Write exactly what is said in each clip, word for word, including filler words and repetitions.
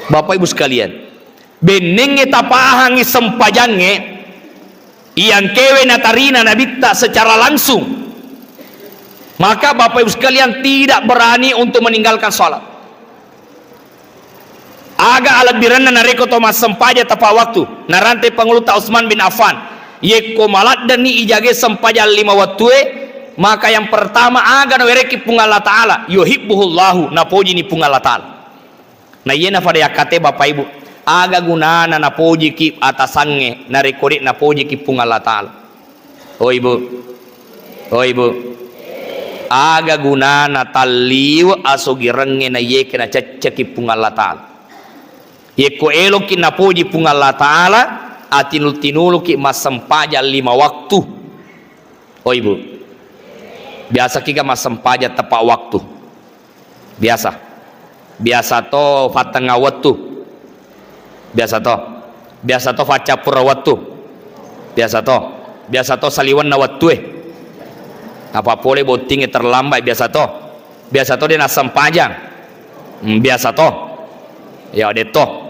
Bapak Ibu sekalian, bennengnge tapahangi sempajangnge, iyangkewe natarina Nabitta secara langsung, maka Bapak Ibu sekalian tidak berani untuk meninggalkan sholat. Aga alebbirenna narekko to massempajang tepa waktu, narante pangulutta Utsman bin Affan, yekko maladdenni ijage sempajang lima wettue, maka yang pertama aga nawerekki Puang Allah Ta'ala, yuhibbuhullahu, napojini Puang Allah Ta'ala. Na iyena fada yakkate Bapak Ibu, aga gunana napojiki atasangnge narekko de' napojiki Puang Allah Ta'ala? Oh Ibu, oh Ibu, aga gunana talliwe asogirengnge na iyeke nacecceki Puang Allah Ta'ala? Yekko eloki napoji Puang Allah Ta'ala, atinul-tinuluki massempajang lima waktu. Oh Ibu, biasa kiga massempajang tepa waktu? Biasa. Biasa to fattengnga wettu. Biasa to. Biasa to faccappura wettu. Biasa to. Biasa to saliwenna wettue. Apa pole bottingnge terlambat, biasa to. Biasa to de' nassempajang. Hmm, biasa to. Ya, de' to.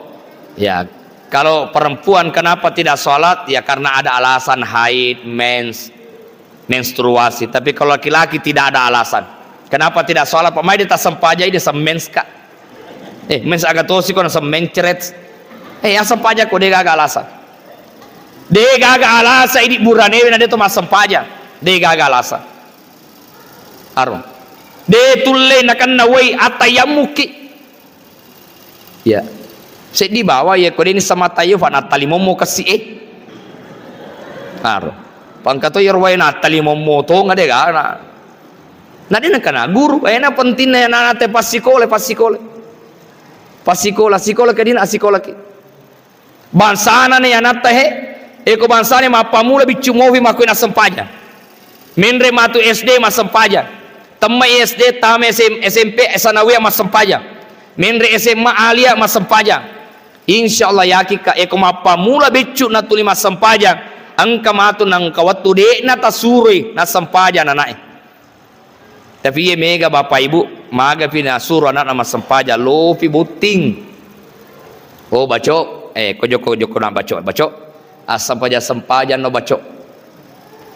Ya, kalau perempuan kenapa tidak sholat? Ya, karena ada alasan haid, mens, menstruasi. Tapi kalau laki-laki tidak ada alasan. Kenapa tidak sholat? Pak, mai de' tassempajang, de' semmens ka. Eh, mens aga tosi ko nasemencret. Eh, yang sempajang ko de' gaga alasan. De' gaga alasan idi buranewe na de' to massempajang. De' gaga alasan. Aro. De' tulle nakenna wai attayammukki. Ya. Seddi bawa ya ko de' ni sama tayo fa nattali mommo kessi e. Aro. Pangka to iyaro wae nattali mommo tonga de' gana. Na de' nakana guru, eh, na pentingna ya nana te passikole, passikole. Passikola, sikola ke dina assikola ki. Bangsana ne anatta he, eko bangsane mappamula biccu mofi makkoi nassempajang. Menre matu S D massempajang. Temmai S D, tama S M, S M P, sanawiyah massempajang. Menre S M A alia massempajang. Insya Allah yakin ka, eko mappamula biccu natuli massempajang, engka matu nangka wettu de'na tasuroi nassempajang nanae. Tapi iye mega bapak ibu, magapi nasuro anakna massempajang, lopi botting. Oh, baco, eh, ko jokko-jokko na baco, baco. Assempajang-sempajang no baco.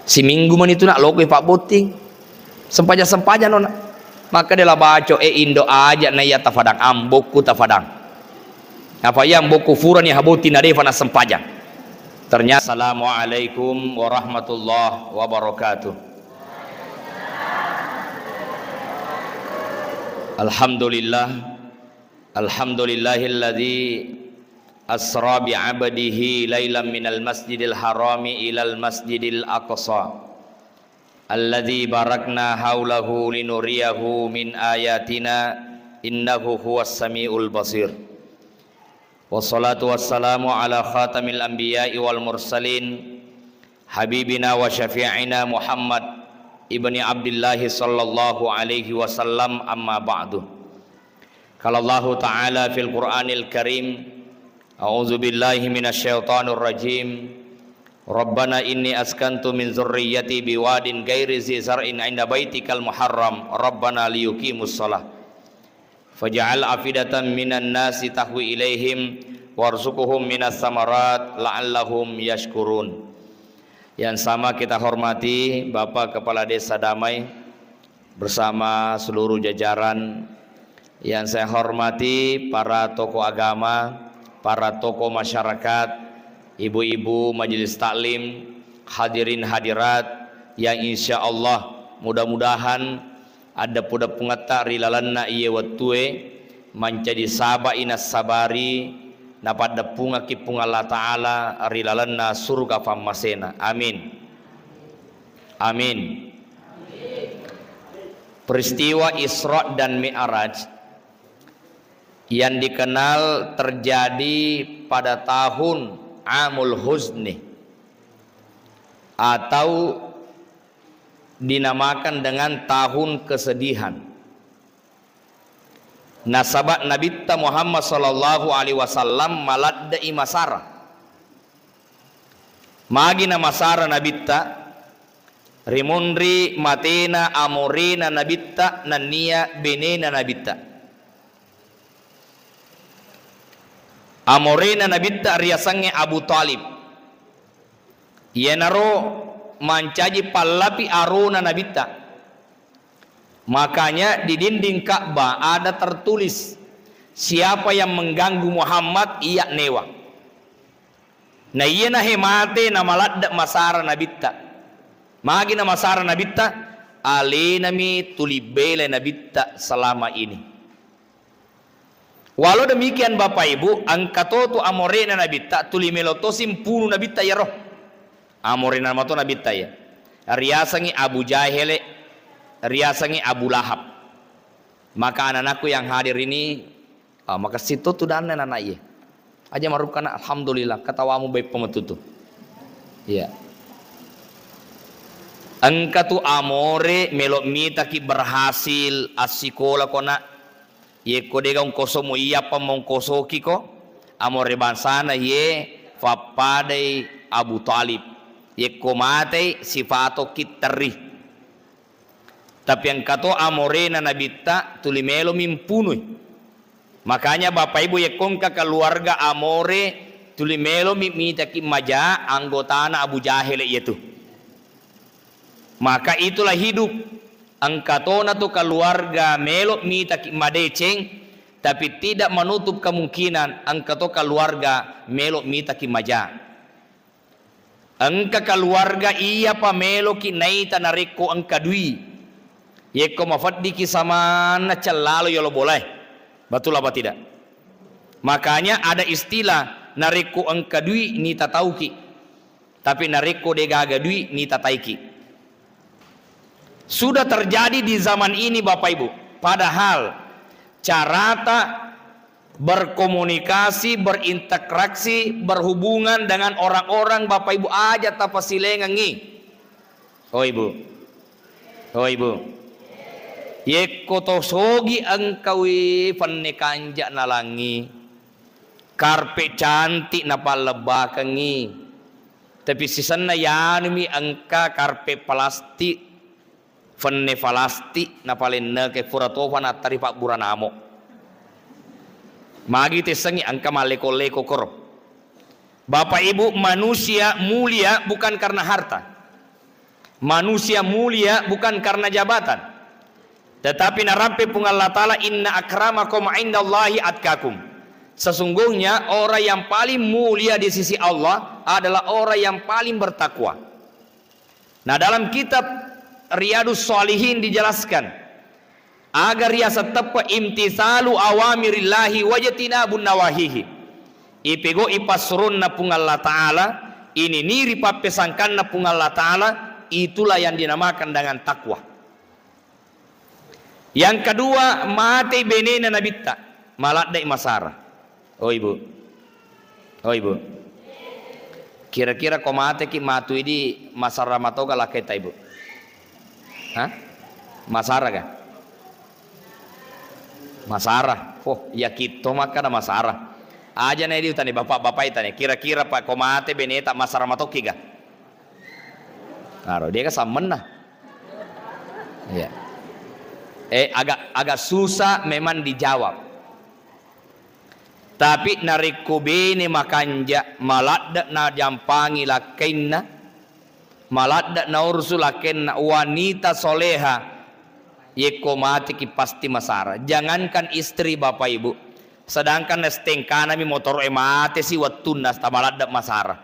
Siminggu mani tu nak lokoi pabbotting. Sempajang-sempajang no nak. Maka dela baco, eh, indo aja na iya tafadang, ambokku tafadang. Apa iya ambokku furani habotting na defa na sempajang. Ternyata, Assalamualaikum warahmatullahi wabarakatuh. Alhamdulillah. Alhamdulillahilladzi asra bi abdihi lailam minal masjidil harami ilal masjidil aqsa. Alladzi barakna haulahu linuriyahu min ayatina innahu huwas samiul basir. Wassalatu wassalamu ala khatamil anbiya'i wal mursalin, habibina wa syafi'ina Muhammad ibni Abdillahi sallallahu alaihi wasallam, amma ba'du. Qala Allahu ta'ala fil Qur'anil Karim, a'udzu billahi minasy syaithanir rajim. Rabbana inni askantu min dzurriyyati biwadin ghairi dzi dzar'in 'inda baitikal muharram, Rabbana liyuqimus shalah. Faj'al afidatan minan nasi tahwi ilaihim warzuqhum minas samarat la'allahum yashkurun. Yang sama kita hormati Bapak Kepala Desa Damai bersama seluruh jajaran. Yang saya hormati para tokoh agama, para tokoh masyarakat, ibu-ibu majelis taklim, hadirin hadirat yang insya Allah mudah-mudahan addeppu-deppungetta ri lalenna iye wettue mancaji sabai nassabari napaddeppungekki Puang Allah Ta'ala ri lalenna suruga fammasena. Amin. Amin. Peristiwa Isra dan Mi'raj yang dikenal terjadi pada tahun Amul Huzni atau dinamakan dengan tahun kesedihan. Nasaba Nabitta Muhammad sallallahu alaihi wasallam maladde'i masara. Magi namasara Nabitta? Rimunri matena amorena Nabitta nennia benena Nabitta. Amorena Nabitta riasengnge Abu Thalib. Iyanaro mancaji pallapi arona Nabitta. Makanya di dinding Ka'bah ada tertulis, "Siapa yang mengganggu Muhammad, iya newa." Na iyanahe mate namaladde masara Nabitta. Magi namasara Nabitta? Alenami tuli bela Nabitta selama ini. Walau demikian, Bapak Ibu, engka to tu amorena Nabitta tuli melo tosi mpunu Nabitta iyaro. Amorena mato Nabitta iya. Riasengngi Abu Jahele, riasengngi Abu Lahab. Maka anak-anakku yang hadir ini, ah, makessing to tudanna anak-anak iye. Aja marukkana, alhamdulillah, ketawamu beppa metutu. Iya. Engka tu amore melo mitaki berhasil assikola ko, Nak. Yekko dega ongkosomu, iyapa mongkosoki ko, amore bangsana iye fappadai Abu Thalib. Yekko matei, sifatokki terri. Tapi engka to amorena Nabitta tuli melomi mpunui. Makanya Bapak Ibu, yekko engka keluarga amore tuli melomi mitaki maja anggotana Abu Jahele iyatu. Maka itulah hidup. Engka tona tu keluarga melo mitaki madeceng, tapi tidak menutup kemungkinan engka to keluarga melo mitaki maja. Engka keluarga iyapa meloki naita narekko engka dui. Yekko mafeddiki samanna cellalo yolo bolae. Betul apa tidak? Makanya ada istilah, narekko engka dui nita tauki. Tapi narekko degaga dui nita taiki. Sudah terjadi di zaman ini, Bapak Ibu. Padahal carata berkomunikasi, berinteraksi, berhubungan dengan orang-orang, Bapak Ibu, aja tapasilengengngi. Oh, Ibu. Oh, Ibu. Yekko to sogi engkawi penne kanja nalangi. Karpe cantik napallebbakengngi. Tapi sisenna yanumi engka karpe plastik, fenne plastik napalenneke, pura tofa nattari pabbura namo. Magi tessengngi engka malleko-leko koro. Bapak Ibu, manusia mulia bukan karena harta. Manusia mulia bukan karena jabatan. Tetapi narampe Puang Allah Ta'ala, "Inna akramakum indallahi atqakum." Sesungguhnya orang yang paling mulia di sisi Allah adalah orang yang paling bertakwa. Nah, dalam kitab Riyadus Shalihin dijelaskan, aga riaseng teppe imtitsalu awamirillahi wajtinabun nawahihi. Ipegau'i passuronna Puang Allah Ta'ala, ininiri pappesangkanna Puang Allah Ta'ala, itulah yang dinamakan dengan takwa. Yang kedua, matei benena Nabitta, maladde'i masara. Oh, Ibu. Oh, Ibu. Kira-kira ko mateki matu idi masara matoga lakkaita, Ibu? Hah? Masara ga? Masara. Oh, iya kitto makkada masara. Aja na idi utani bapak-bapak itani. Kira-kira pa ko mate beneta masara matoki ga? Aro, dia kan sammenna. Iya. Eh, agak, agak susah memang dijawab. Tapi narekko bene makanja, maladde najampangi lakkainna, maladde naurusu lakkainna, wanita soleha, yekko mateki pasti masara. Jangankan istri, Bapak Ibu, sedangkan S T N K-nami motoro'e matesi wettunna, tamaladde masara.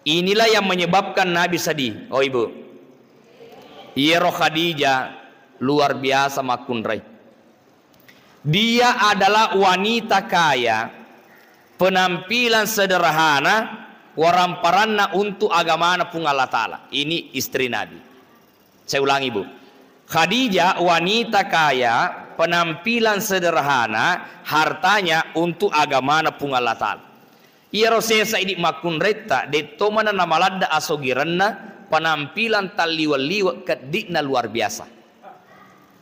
Inilah yang menyebabkan Nabi sedih, oh Ibu. Iyaro Khadijah luar biasa makkunrai. Dia adalah wanita kaya, penampilan sederhana, waramparanna untuk agamana Puang Allah Ta'ala. Ini istri Nabi. Saya ulangi, Bu. Khadijah wanita kaya, penampilan sederhana, hartanya untuk agamana Puang Allah Ta'ala. Iyaro sesa idi makkunraitta, detto mana namaladda asogirenna, penampilan talliwe-liwe keddi'na luar biasa.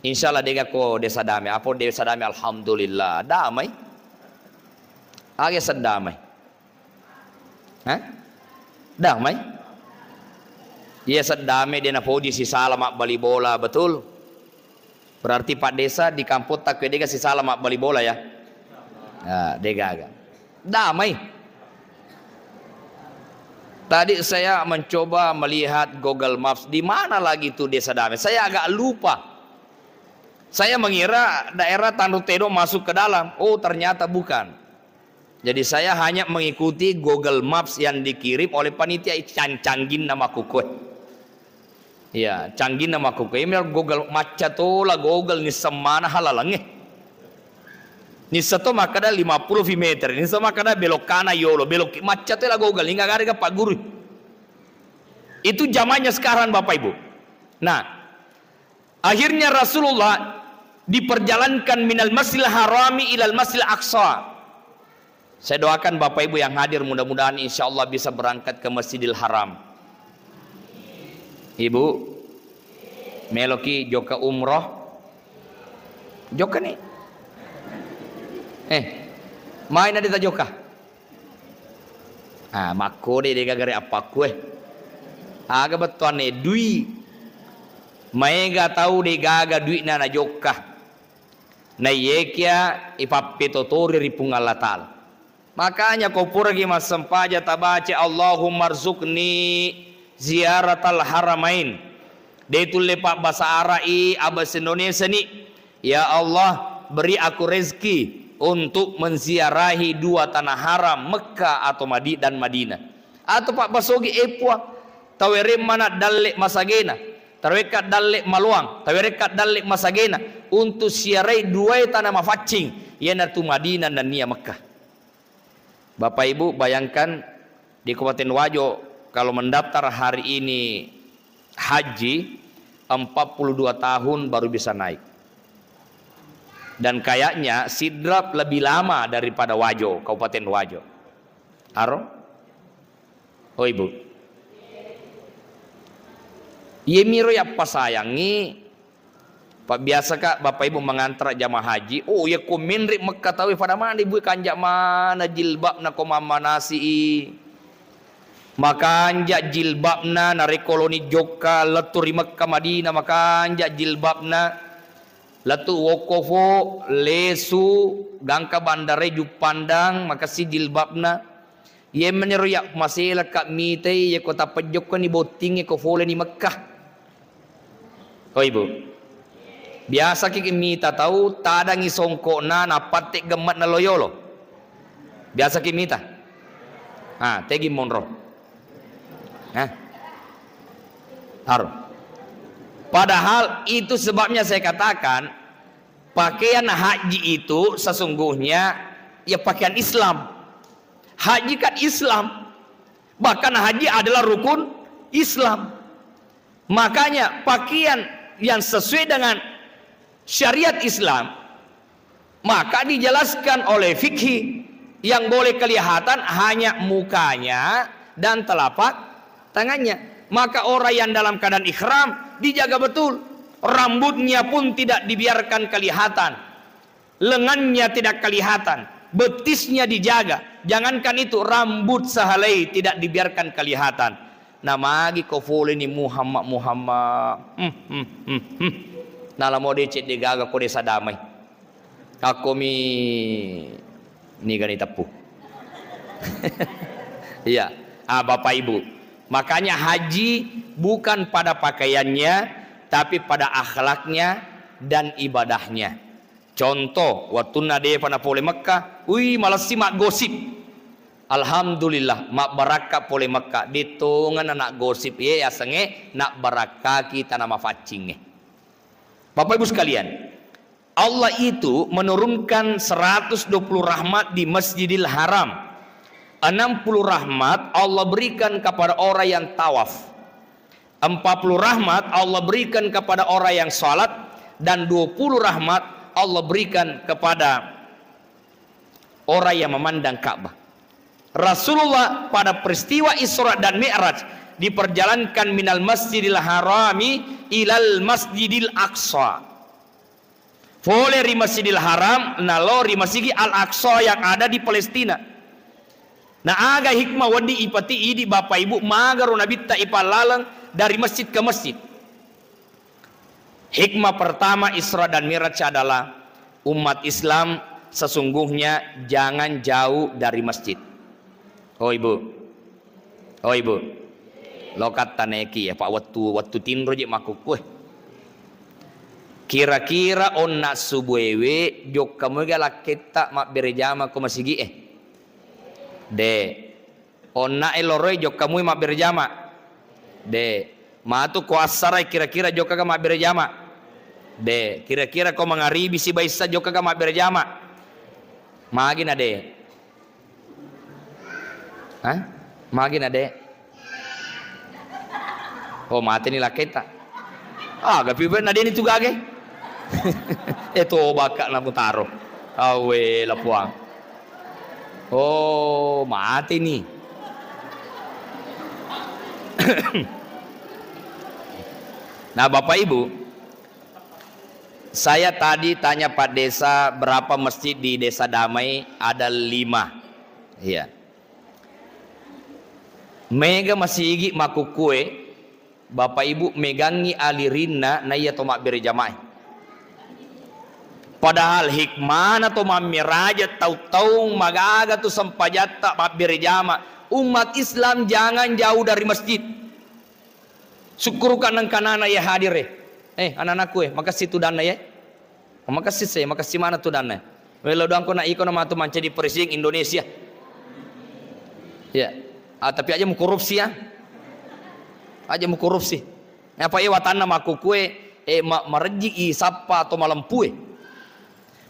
Insya Allah dega ko desa damai. Apa desa damai? Alhamdulillah, damai. Aga sedamai. Hah? Damai? Iya, seddame de napoji sisala mabbali bola, betul? Berarti Pak Desa di kampung takwe dega sisala mabbali bola ya? Ya, degaga. Damai. Tadi saya mencoba melihat Google Maps, di mana lagi tuh Desa Damai? Saya agak lupa. Saya mengira daerah Tanru Tedo masuk ke dalam. Oh, ternyata bukan. Jadi saya hanya mengikuti Google Maps yang dikirim oleh panitia. Can-, cangginna makkukue. Iya, cangginna makkukue. Iya, Google, macca tola Google nisseng mana halalengnge. Nisseng to makkeda lima puluh meter, nisseng makkeda belok kanan yolo, belok ki-, macca tola Google, inga garega pagguru. Itu zamannya sekarang, Bapak Ibu. Nah, akhirnya Rasulullah diperjalankan minal Masjidil Harami ilal Masjidil Aqsa. Saya doakan Bapak Ibu yang hadir, mudah-mudahan insya Allah bisa berangkat ke Masjidil Haram. Ibu, meloki jokka umroh? Jokka ni. Eh, main ada jokka. Ah, makkode de gaga re appakkue. Aga bettuanne dui. Maega tau de gaga duitna najokka. Naiyekia ipappetotori ri Puang Allah Ta'ala. Makanya ko puraki massempajang tabaca, "Allahumma rzuqni ziyaratal haramain." De tulle pabbasa Ara'i, abasa Indonesia ni. Ya Allah, beri aku rezeki untuk menziarahi dua tanah haram, Mekah atau Madi-, dan Madinah. Atau pabbasogi, e Puang, tawereng mana dalle masagena, tawerekka dalle maloang, tawerekka dalle masagena untuk siarai duae tanah mafaccing, iyanatu Madinah nennia Mekah. Bapak Ibu, bayangkan di Kabupaten Wajo, kalau mendaftar hari ini haji, empat puluh dua tahun baru bisa naik. Dan kayaknya Sidrap lebih lama daripada Wajo, Kabupaten Wajo. Aro? Oh, Ibu. Iyemiro yappasayangngi, pabbiasaka Bapak Ibu mangantara jamaah haji, oh, iya ko menre Mekka tauwe, pada mana Ibu, kanja mana jilbabna ko mammanasi'i. Makanja jilbabna, narekko loni jokka lettu ri Mekka Madinah, makanja jilbabna. Lettu wokofo, lesu, gangka bandare Juppandang, makasi jilbabna. Iye meniro ya maselaka mitai, ye ko tapejjokkoni bottingnge ko foleni Mekka. Oh, Ibu. Biasaki mita tau tadangi songkokna, napatte gemme'na lo yolo. Biasaki mita. Ah, tegi monro. Hah? Aro. Padahal itu sebabnya saya katakan, pakaian haji itu sesungguhnya ya pakaian Islam. Haji kan Islam. Bahkan haji adalah rukun Islam. Makanya pakaian yang sesuai dengan syariat Islam, maka dijelaskan oleh fikih yang boleh kelihatan hanya mukanya dan telapak tangannya. Maka orang yang dalam keadaan ihram dijaga betul. Rambutnya pun tidak dibiarkan kelihatan. Lengannya tidak kelihatan. Betisnya dijaga. Jangankan itu, rambut sehelai tidak dibiarkan kelihatan. Namagi ko foleni Muhammad, Muhammad. Hmm, hmm, hmm, hmm. Nalamo decek degaga ko desa damai. Akkomi nigani teppu. Iya. Ah, Bapak Ibu. Makanya haji bukan pada pakaiannya, tapi pada akhlaknya dan ibadahnya. Contoh, wettunna defa napole Mekka, ui, malessi maggosip. Alhamdulillah, mabbarakka pole Mekka. Dettongeng anak gosip, ye, yasengnge nabbarakkaki tana mafaccingnge. Bapak Ibu sekalian, Allah itu menurunkan seratus dua puluh rahmat di Masjidil Haram. Enam puluh rahmat Allah berikan kepada orang yang tawaf. Empat puluh rahmat Allah berikan kepada orang yang salat, dan dua puluh rahmat Allah berikan kepada orang yang memandang Ka'bah. Rasulullah pada peristiwa Isra dan Mi'raj diperjalankan minal Masjidil Harami ilal Masjidil Aqsa. Fole ri Masjidil Haram, nalo ri Masigi Al-Aqsa yang ada di Palestina. Na aga hikmah wedding ipati idi Bapak Ibu magaro Nabitta ipallaleng dari masjid ke masjid? Hikmah pertama Isra dan Mi'raj adalah umat Islam sesungguhnya jangan jauh dari masjid. Oh, Ibu. Oh, Ibu. Lokatta neki ya, Pak, wettu, wettu tinro je makkukku, eh. Kira-kira onna subuewe jokka muga lakketta mabbere jama ko masigi, eh? De. Onna e loroi jokka mui mabbere jama? De. Matu ko assarai kira-kira jokka ga mabbere jama? De. Kira-kira ko mangaribi sibaissa jokka ga mabbere jama? Magi na de. Hah? Magi na de. Oh, mateni lakketta. Ah, gapi na deni tu gage. Eh, toba ka na mutaro. Awe, la Puang. Oh, mateni. Nah, Bapak Ibu, saya tadi tanya Pak Desa berapa masjid di Desa Damai, ada lima. Iya. Mega masigi makukkue, Bapak Ibu, megangngi alirinna naiya to mabbere jamae. Padahal hikmana to mammiraja tau-taung magaga tu sempajatta mabbere jama. Umat Islam jangan jauh dari masjid. Sukkuruka nengkanana ya hadir, eh. Eh, anak-anakku, eh, makasih tudanna ya. Makasih saya, makasih mana tudanna. Welo doang ko na iko na matu mancaji presiden Indonesia. Ya. Ah, tapi aja mu korupsi ya. Aja mu korupsi. Apa e watanna makkukue, eh, ma-, marejji i sappa atau malempue.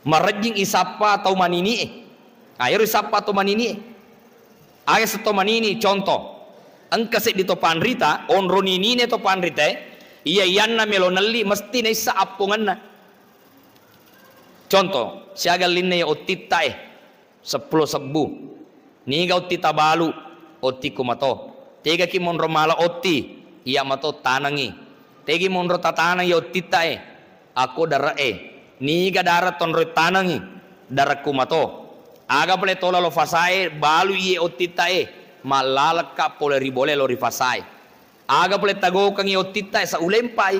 Marejjing i sappa tau manini'e. Ah, ero i sappa tau manini'e. Aga setto manini, contoh. Engka seddi to panrita, onro ninine to panritae, iya iyanna melo nelli mesti naissa appongenna. Contoh, siaga linna ya ottitta e, seppulo sebbu. Niga otti tabalu, otti kumato. Tegaki monro mala otti, iya mato tanengi. Tegi monro tatanengi ottitta e, akko dare'e. Niga dare tonroi tanengi, darekku mato. Aga pale tola lo fasae, balu iye ottitta e, mallalekka pole ri bole lo ri fasae. Aga pole tagokengi ottitta e, sa ulempai.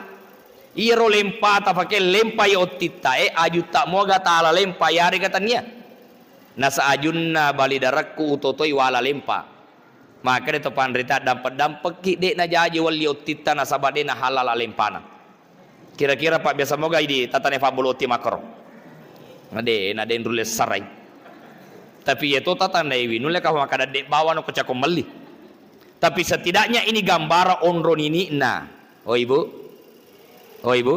Iyaro lempa tapake lempai ottitta e, ajutta moga tala lempa yarega tania. Nasa ajunna bali darekku utotoi wala lempa. Makkeda to panrita, dampeng-dampekki, de najaji welli ottitta nasaba de nahallala lempana. Kira-kira pabbiasa moga idi tatane fabbolo otti makkoro. Na de, na de nrulle sarai. Tapi iya to tatandaiwi, nulle ka makkada de bawano ko cako melli. Tapi setidaknya ini gambaran onro nini'na. Oh, Ibu? Oh, Ibu?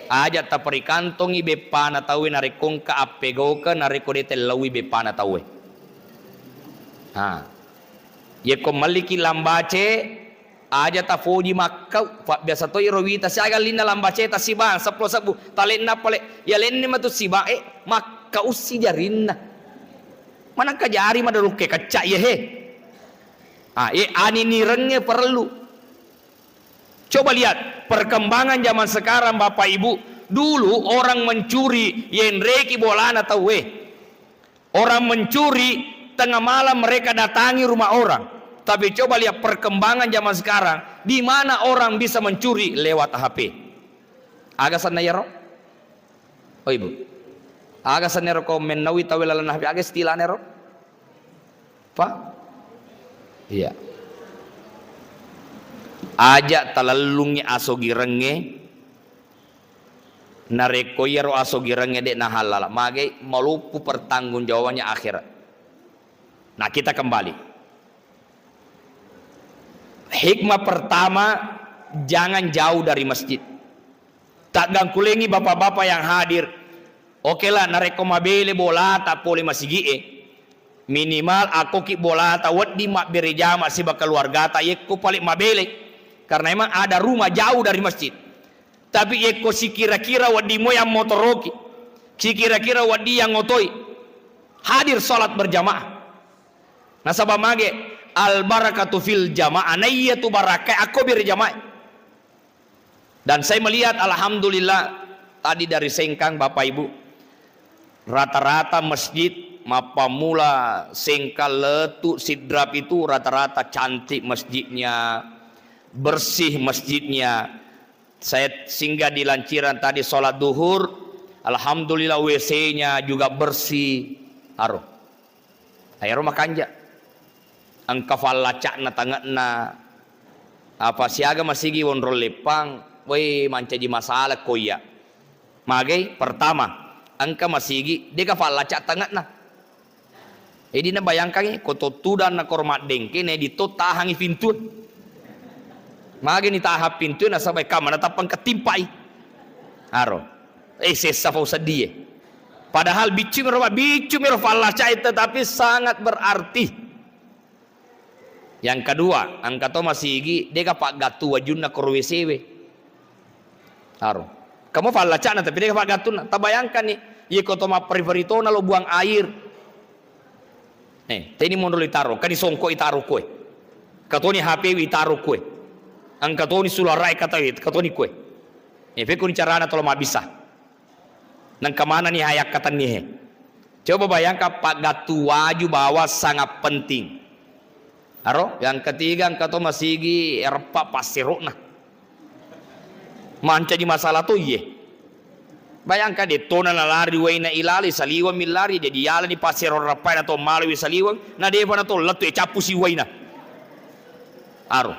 Aja taperikantongi beppana tauwe narekko engka appegauke, narekko de tellaui beppana tauwe. Ha. Yekko melliki lambace, aja tafoji makkau, pabbiasa toi ro wita siaga linna lambace tasibang seppulo sebbu, talenna pale, ya lenne matu sibang, eh, makkau si jarinna. Manangka jari madalukke kacca iya he. Ah, eh, aninirengnge perlu. Coba lihat perkembangan zaman sekarang, Bapak Ibu. Dulu orang mencuri, yenreki bolana tauwe. Orang mencuri tengah malam mereka datangi rumah orang. Tapi coba lihat perkembangan zaman sekarang, di mana orang bisa mencuri lewat H P. Aga senna yaro? Oh, Ibu. Aga senna yaro ko mennaui tauwe lalenna H P, aga istilahna yaro? Pak? Iya. Aja talellungngi asogirengnge, narekko iyaro asogirengnge de nahallala, mage maloppu pertanggungjawabannya akhirat. Nah, kita kembali. Hikmah pertama, jangan jauh dari masjid. Taggangkulengi bapak-bapak yang hadir. Oke lah, narekko mabele bolata pole masigi'e, minimal akkoki bolata wedding mabbere jama siba keluargata yekko pale mabele. Karena memang ada rumah jauh dari masjid. Tapi yekko sikira-kira wedding moi ammotoroki, sikira-kira wedding yang otoi, hadir salat berjamaah. Nasaba mage, al barakatu fil jamaah, naiya tu barakai akko bere jamaah. Dan saya melihat, alhamdulillah, tadi dari Sengkang, Bapak Ibu, rata-rata masjid, mappammula Sengkang, Letu, Sidrap itu rata-rata cantik masjidnya, bersih masjidnya. Saya singgah di Lanciran tadi, sholat duhur, Alhamdulillah, W C-nya juga bersih. Aro. Aero makanja. Engka fallaca'na tange'na. Apa siaga masigi wonrong leppang, woi, mancaji masalah ko iya. Magai, pertama, engka masigi, dega fallaca tange'na. Jadi, nabayangkangngi, ko to tudang na koro maddengke, na di to tahangi pintue. Magi ni tahang pintue, nasaba kamma na tappa engka timpai. Aro. Eh, sessa fau seddie. Padahal biccu mero, biccu mero fallacae, tetapi sangat berarti. Yang kedua, engka to masigi, dega paggattu wajunna koro W C we. Aro. Kamu fallacana tapi dega paggattunna. Tabayangkan ni, iye ko to mapperi-peri tona lo buang air. Eh, teni monro itaro, kani songko itaro kue. Katoni H P wi itaro kue. Engka toni sulara e katawi, katoni kue. Eh, pekuni carana tolo mabisa. Nengka manani hayakkatenni he. Coba bayangkan, paggattu waju bawang sangat penting. Aro, yang ketiga, engka to masigi, ereppa passerokna. Mancaji masalah to iye. Bayangkan, dettona nalari waina ilalai, saliweng millari, jadi yalani passero reppae na to malawi saliweng, na defa na to lettu e cappu si waina. Aro.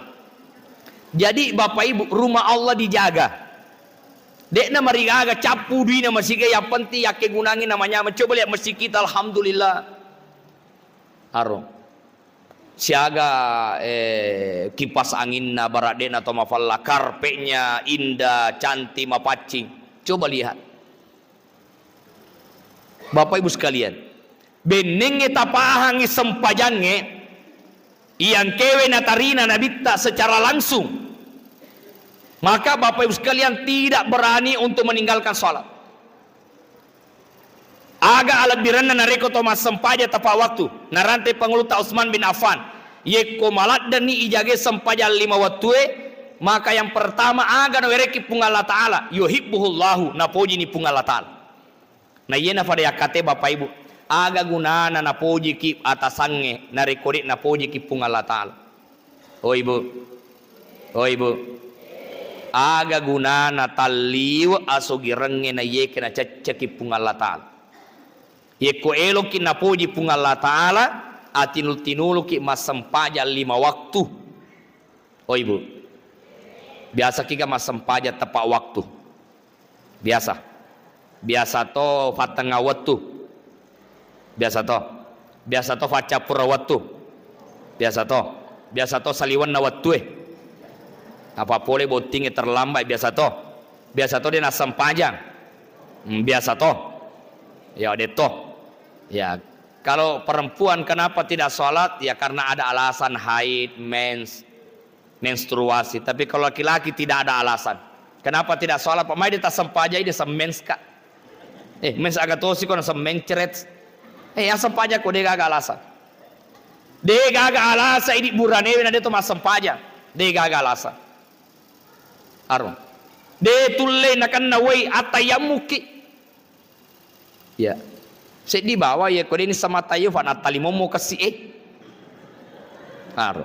Jadi, Bapak Ibu, rumah Allah dijaga. De'na marigaga cappu duina masiga, yang penting yakkegunangi namanya. Coba lihat masjid kita, alhamdulillah. Aro. Siaga, eh, kipas anginna, barak de'na to mafalla, karpetnya indah, cantik, mapaccing. Coba lihat. Bapak Ibu sekalian, bennengnge tapahangi sempajangnge, iyangkewe natarina Nabitta secara langsung, maka Bapak Ibu sekalian tidak berani untuk meninggalkan salat. Aga alebbirenna narekko to massempajang tepa waktu, narante Pangulutta Utsman bin Affan, yekko maladdenni ijage sempajang lima wattue, maka yang pertama aga nawerekki Puang Allah Ta'ala, yuhibbuhullahu, napojini Puang Allah Ta'ala. Na iyena fada yakkate, Bapak Ibu, aga gunana napojiki atasangnge narekko de' napojiki Puang Allah Ta'ala? O Ibu, o Ibu, aga gunana talliwe asogirengnge na iyeke nacecceki Puang Allah Ta'ala? Yekko eloki napoji Puang Allah Ta'ala, atinul-tinuluki massempajang lima waktu. O Ibu, biasaki ga massempajang tepa waktu? Biasa. Biasa to fattengnga wettu. Biasa to. Biasa to faccappura wettu. Biasa to. Biasa to saliwenna wettue. Apa pole bottingnge terlambat, biasa to. Biasa to de' nassempajang. Hmm, biasa to. Ya, de' to. Ya, kalau perempuan kenapa tidak sholat? Ya, karena ada alasan haid, mens, menstruasi. Tapi kalau laki-laki tidak ada alasan. Kenapa tidak sholat? Pamai de' tassempajang, de' semmens ka. Eh, mens aga tosi ko nasemencret. Eh, assempajakko, de' gaga alasan. De' gaga alasan idi buranewe na de' to massempajang. De' gaga alasan. Aro. De' tulle nakenna wai attayammukki. Ya. Seddi bawa yekko de' nisseng mattayo, fa nattalimommo kessi e. Aro.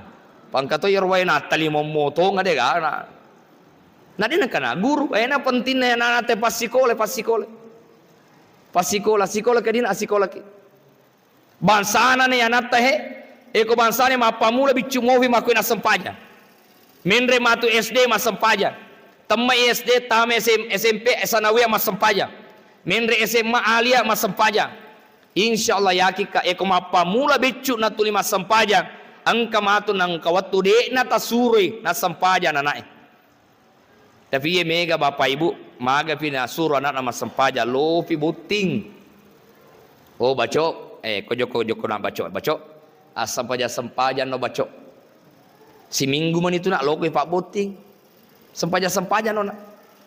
Pangka to yero wae nattalimommo tonga de' gana. Na de' nakana guru, ena pentingna ya nate passikole, passikole. Passikola, sikola kedina, assikolaki. Bangsana ne anatta he, eko bangsana mappamula biccu mofi makkoi nassempajang. Menre matu S D massempajang. Temmai S D tama S M, S M P, sanawiyah massempajang. Menre S M A aliyah massempajang. Insya Allah yakikka, eko mappamula biccu natuli massempajang, engka matu nengka wettu de'na tasuroi nassempajang ana'e. Tapi iye mega Bapak Ibu, magapi nasuro ana'na massempajang, lopi botting. Oh, Baco, eh, ko jokko-jokko na Baco, Baco, assempajang-sempajang no Baco. Siminggu mani tu nak lokoi pabbotting. Sempajang-sempajang no nak.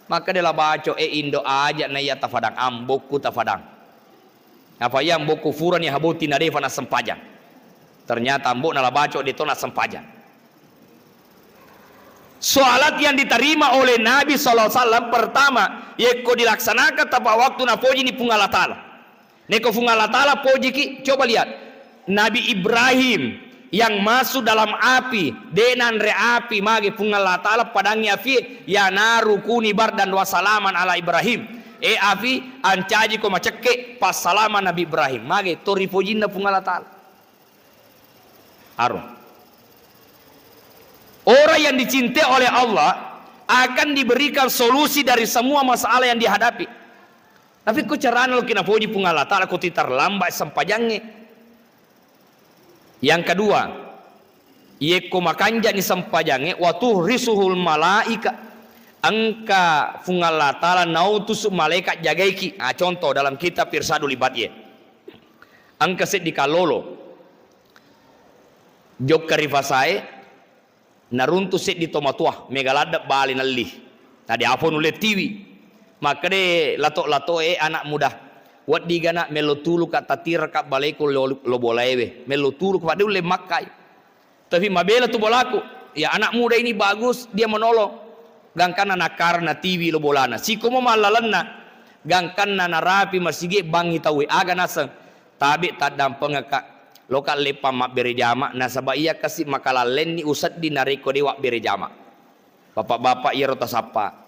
Maka dela Baco, eh, indo aja na iya tafadang, ambokku tafadang. Apa iya ambokku furani haboti na defa nassempajang. Ternyata ambokna La Baco de to nassempajang. Salat yang diterima oleh Nabi sallallahu alaihi wasallam pertama, yekko dilaksanakan tepat waktu napojini Puang Allah Ta'ala. Neko Puang Allah Ta'ala pojiki, coba lihat. Nabi Ibrahim yang masuk dalam api, de nanre api mage Puang Allah Ta'ala padangi api, ya naru kuni bardan wa salaman ala Ibrahim. E api, ancajiko macekke passalama Nabi Ibrahim. Mage to ripojinna Puang Allah Ta'ala. Aro. Orang yang dicintai oleh Allah akan diberikan solusi dari semua masalah yang dihadapi. Tapi ko carana loki napoji Puang Allah Ta'ala, ko terlambat sempajangnge. Yang kedua, yekko makanjani sempajangnge, wa tuhrisuhul malaika, engka Puang Allah Ta'ala nautus malaikat jagaiki. Ah, contoh dalam kitab Irsyadul Ibad ye. Engka seddi kallolo jokka ri fasae, naruntu seddi tomatoa, mega ladde bale nelli. Nadiapo nulle tiwi. Makkeda lato-lato e anak muda, "Weddigana mello tuluka tatiraka baleku lo, lo bolaewe. Mello tuluka, padde ulle makkai." Tapi mabela tu bolaku. Ya, anak muda ini bagus, dia menolong. Gangkanna nakkara natiwi lo bolana. Sikomo mallalenna, gangkanna narapi masigi bangngi tauwe. Aga naseng? Tabe taddampengekka. Loka leppang mabbere jama, nasaba iya kasi makalallenni usedding narekko de wabbere jama. Bapak-bapak, iyaro tasappa.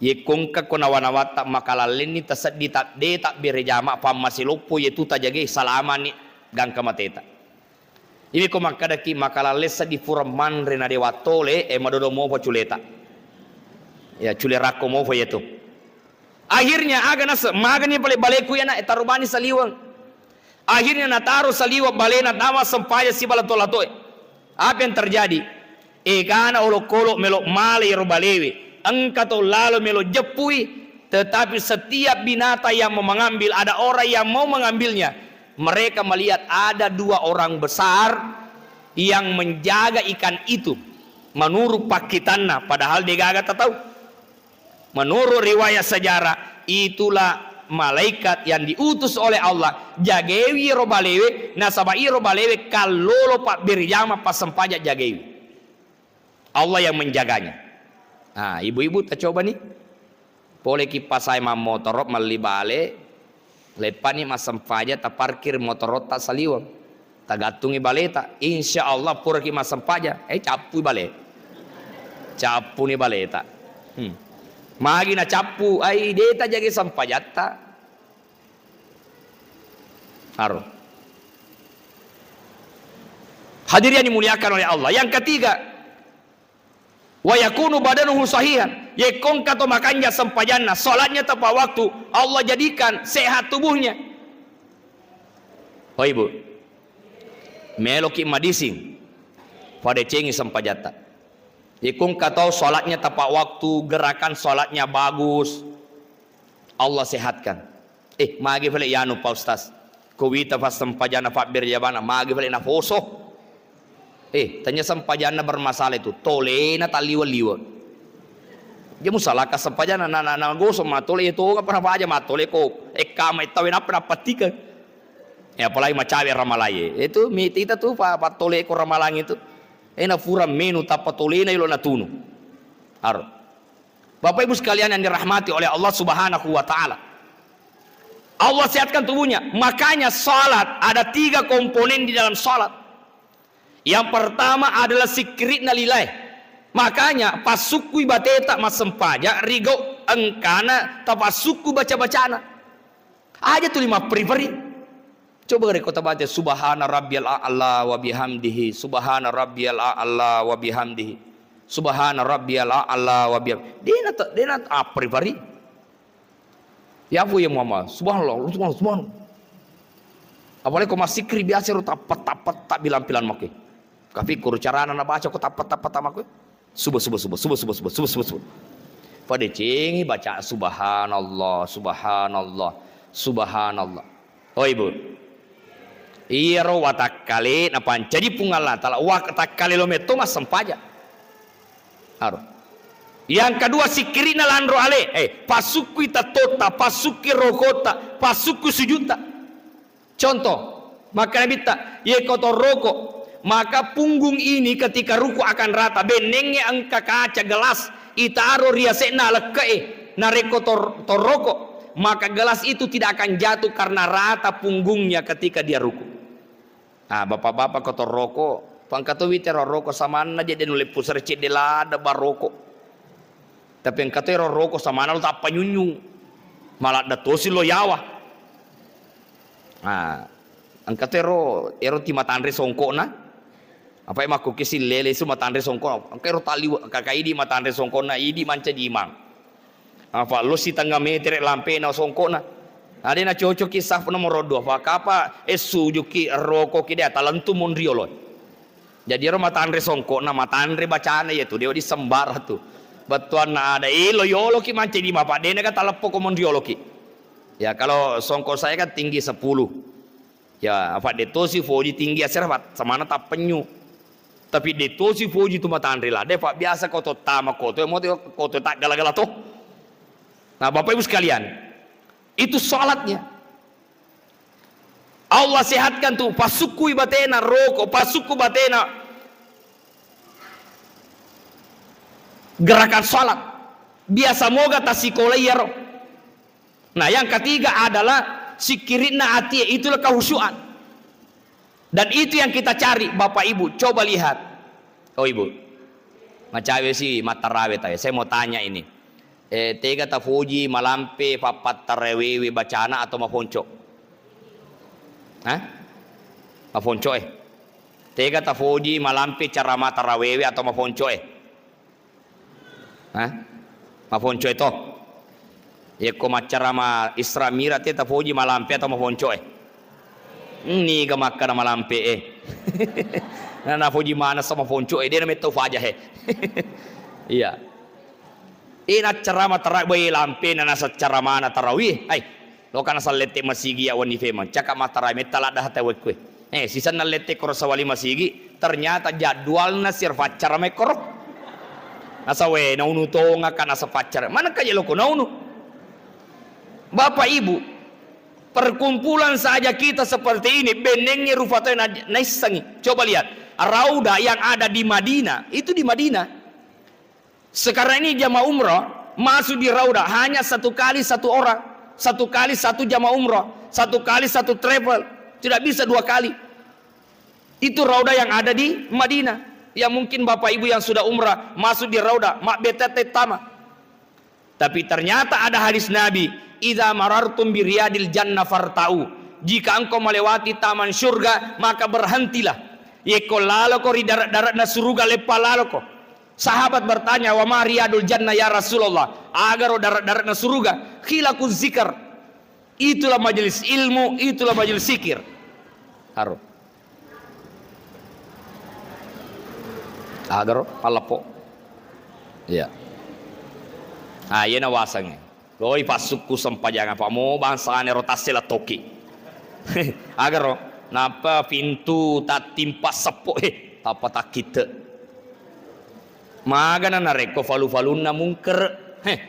Yekko engka ko nawa-nawatta makalallenni tasedding, ta-, de tabbere jama, pammase loppo yetu tajage, salamani gangka mateta. Iwi ko makkadaki makalalle seddi pura manre na dewa tole, e, madodo mopa culeta. Ya, cule rakko mopa yetu. Akhirnya aga nase-, magani pale baleku yana, e, tarubani saliweng. Akhirnya nataro saliweng balena, tama sempaja sibala to-, latoe. Apa yang terjadi? Egana olokolo melo male ro balewe. Engka to lalo melo jeppui, tetapi setiap binatang yang mau mengambil, ada orang yang mau mengambilnya. Mereka melihat ada dua orang besar yang menjaga ikan itu. Menurut pakkitanna, padahal degaga tatau. Menurut riwayat sejarah, itulah malaikat yang diutus oleh Allah, jagewi ro balewe, nasaba iro balewe kallolo pabbere jama, passempaja jagewi. Allah yang menjaganya. Nah, ibu-ibu, tacoba nih. Poleki pasai mammotoro, melli bale, leppani massempajang, taparkir motorotta saliweng. Tagattungi baleta. Insya Allah puraki massempajang, eh, cappui bale. Cappuni baleta. Hmm. Magi nacappu, ai, de tajagi sempajatta. Aro. Hadirin yang dimuliakan oleh Allah. Yang ketiga, wa yakunu badanuhu sahihan. Yekko engka to makanja sempajanna, salatnya tepat waktu, Allah jadikan sehat tubuhnya. Oh, Ibu, meloki madising, padecengi sempajatta. Yekko engka to salatnya tepat waktu, gerakan salatnya bagus, Allah sehatkan. Eh, magi pale yanu, Pak Ustaz? Ko wita passempajanna, pabbere jamana, magi pale naposo? Eh, tanya sempajanna bermasalah itu. Tolena taliwe-liwe. Dia musalaka sempajanna, na, na, na gosok ma tole itu, apa apa aja ma tole ko. Eh, kama itawe napa napatike. Ya, apalagi macawe ramalaye. Itu mi-, ita tu pa, pa tole ko ramalang itu. Eh, na fura menu tappa tolena ilo natunu. Aro. Bapak Ibu sekalian yang dirahmati oleh Allah Subhanahu wa Ta'ala. Allah sehatkan tubuhnya. Makanya salat, ada tiga komponen di dalam salat. Yang pertama adalah sikkiri'na lillahi. Makanya, passukkui bateta massempajang, rigau engkana tapassukku baca-bacana. Aja tuli mapperi-peri. Coba rekko tabaca, "Subhana rabbiyal a'la wa bihamdihi, subhana rabbiyal a'la wa bihamdihi, subhana rabbiyal a'la wa bihamdihi." Dena ta-, dena apperi-peri. Ya, apa ya, Muhammad? Subhanallah, subhanallah, subhanallah. Apalagi ko massikkiri biasa ro tappa-, tappa-, tappa bilang-bilang makke. Kapikkuru carana nabaca ko tappa-, tappa-, tappa makke. Subuh, subuh, subuh, subuh, subuh, subuh, subuh, subuh, subuh. Padecengi baca subhanallah, subhanallah, subhanallah. Oh, Ibu. Iyaro watakkale napancaji Puang Allah Ta'ala, watakkale lo metto massempajang. Aro. Yang kedua, sikkiri'na lanro ale, eh, pasukkui tettotta, pasukkui rokota, pasukkui sujutta. Contoh, makkeda Nabitta, "Yeko torroko, maka punggung ini ketika ruku akan rata, bennengnge engka kaca gelas itaro ri ase'na lekke'e, narekko tor-, torroko, maka gelas itu tidak akan jatuh karena rata punggungnya ketika dia ruku." Ah, bapak-bapak ko torroko, pangkato wite roroko samanna je de nulle pusere cedde ladde baroko. Tapi engka to ero roko samana lo tappa nyunyu. Maladde tosi lo yawa. Nah, engka to ero, ero ti matanre songko'na. Apa makkuki sillele su matanre songko'. Engka ero taliwe, kaka idi matanre songko'na, idi mancaji imang. Apa lo sitengnga metere lampena songko'na. Ade na cocoki saf nomor dua. Apa kapa essujuki rokoki de talentu monriolo. Jadi ero matanre songko'na, matanre bacana, iya tu, de' wedding sembara tu. Bettuanna ada, eh, lo yoloki mancaji imang, apa de'na ga taleppo ko monrioloki. Ya, kalau songko' saya kan tinggi sepuluh. Ya, apa de' tosi foji tinggi asera, Pak, samana tappenyu. Tapi de' tosi foji tu matanre ladde, Pak, biasa ko to tama ko to, mo to ko to taggala-gala to. Nah, Bapak Ibu sekalian, itu sholatnya. Allah sehatkan tu, pasukkui batena roko, pasukku batena gerakan sholat. Biasa moga tasikola iyaro. Nah, yang ketiga adalah sikkiri'na atie, itulah kehusyuan. Dan itu yang kita cari, Bapak Ibu. Coba lihat. Oh, Ibu. Macawe si mattarawe tawe. Saya mau tanya ini. Eh, tega tafoji malampe pappattarawewe bacana atau mafonco? Hah? Mafonco, eh. Tega tafoji malampe carama tarawewe atau mafonco, eh? Hah? Mafonco e to? Yekko maccarama Isra Mi'raj te tafoji malampe atau mafonco e? Niga makkada malampe e. Na, nafoji maneng sa mafonco e, de' na metto faja he. Iya. E, naccarama tara-, bai lampe na nasaccaramana tarawih. Hai. Loka nasallette masigi ya wenni femeng. Caka matara metta ladda hata wekkue. Eh, sisenna lette koro sawali masigi, ternyata jadwalna siar faccara mekkoro. Nasawe, naunu tonga ka nasa faccara. Mana kaje loko naunu? Bapak Ibu, perkumpulan saja kita seperti ini, bennengnge rupa tau na-, naissengi. Coba lihat, Rauda yang ada di Madinah, itu di Madinah. Sekarang ini jamaah umrah masuk di Rauda hanya satu kali satu orang, satu kali satu jamaah umrah, satu kali satu travel, tidak bisa dua kali. Itu Rauda yang ada di Madinah. Ya mungkin Bapak Ibu yang sudah umrah masuk di Rauda, mabbetta tettama. Tapi ternyata ada hadis Nabi, "Idza marartum bi riyadil jannah farta'u." Jika engkau melewati taman surga, maka berhentilah. Yekko laloko ri darat-daratna suruga, leppa laloko. Sahabat bertanya, "Wa ma riyadul jannah ya Rasulullah?" Agaro darat-daratna suruga? Qila, "Zikr." Itulah majelis ilmu, itulah majelis zikir. Haro. Agaro, palleppo. Iya. Ah, iyena wasengnge. Loi passukku sempajang apa mo bangsane ro tassela toki. Agaro, nappa pintu tattimpa seppo, eh, tappa takkitte. Magana narekko falu-falunna mungker. Heh.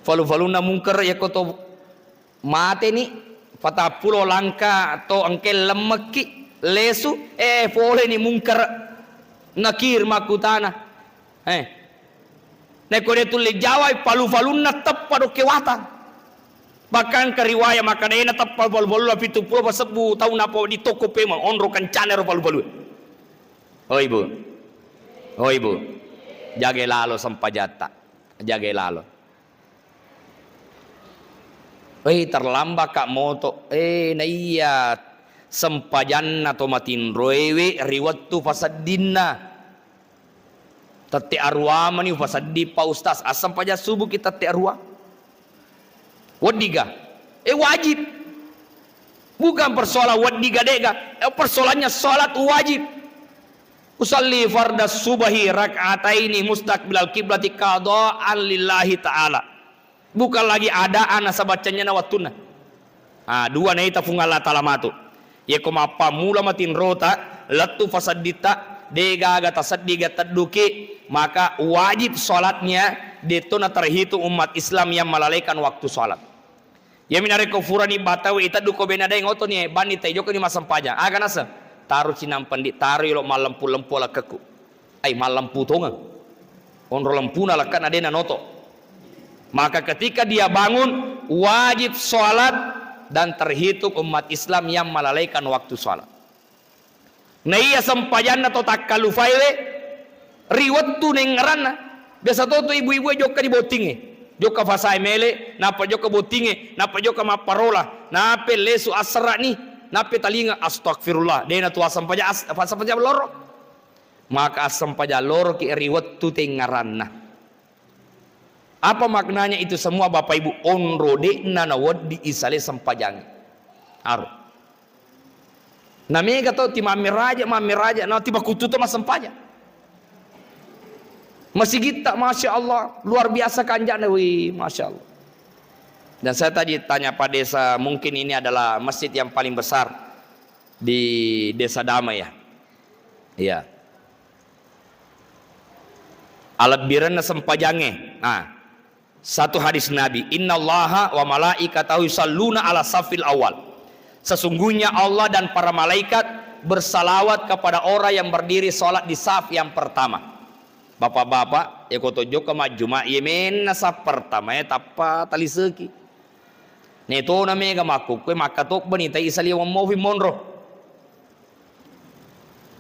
Falu-falunna mungker yakko to mateni, patappulo langka to engke lemmekki, lesu, eh, poleni mungker. Nakir makkutana. Eh. Nekko de tulle jawai, falu-falunna teppa dokke wata. Bahkan ke riwayat makkeda ena teppa falu-falunna pitu pulo pasebbu taung napa di toko pemeng onro kencana ro falu-falu. Oi, Bu. Oi, Bu. Jagai lalo sempajatta. Jagai lalo. Wei, terlambat ka moto. Eh, naiya sempajanna to matinroewe ri wettu paseddinna. Tette arua mani upasedding, Pak Ustaz. Assempajang subuh ki tette arua. Weddiga? Eh, wajib. Bukan persoalan weddiga de'ga. Eh, persoalannya salat wajib. Usalli fardas subahi rak'ataini mustaqbilal kiblati qadaan lillahi ta'ala. Bukan lagi adaan nasaba cennye'na wettunna. Ah, dua naita Puang Allah Ta'ala matu. Yekko mappammula matinrota, lettu fasedditta, de'gaga taseddiga tedduki, maka wajib salatnya, detto na terhitung umat Islam yang melalaikan waktu salat. Iyami narekko furani batawe iteddu ko bena daeng otoni, eh, banni tai jokoni massempajang. Aga naseng? Taro cinampendi, taro yolo mallempu-lempu lekkekku. Ai, mallempu tongeng. Onro lempuna lekkana de nanoto. Maka ketika dia bangun, wajib sholat dan terhitung umat Islam yang melalaikan waktu sholat. Naiya sempajanna to takkalufaiwe ri wettu nengngeranna. Biasa to tu ibu-ibu e jokka di bottingnge. Jokka fasae mele, nappa jokka bottingnge, nappa jokka mapparola, nappa lesu asserra'ni, nappa talinga, "Astagfirullah, dena tu assempaja-, as-, assempaja loro." Maka assempaja loroki ri wettu tengngaranna. Apa maknanya itu semua, Bapak Ibu? Onro de'na nawedding isale sempajangnge. Aro. Na mega to ti mammeraja, mammeraja, na ti bakuttu to massempajang. Masigitta, Masya Allah, luar biasa kanjana, wih, Masya Allah. Dan saya tadi tanya Pak Desa, mungkin ini adalah masjid yang paling besar di Desa Damai, ya. Iya. Alebbirenna sempajangnge. Nah, satu hadis Nabi, "Innallaha wa malaikatahu yusalluna ala safil awal." Sesungguhnya Allah dan para malaikat bersalawat kepada orang yang berdiri salat di saf yang pertama. Bapak-bapak, eko to jokka majjuma, ye menna saf pertama, eh, tappa taliseki. Netona mega makkukku, eh, makkatobbani tai saliweng mofi monro.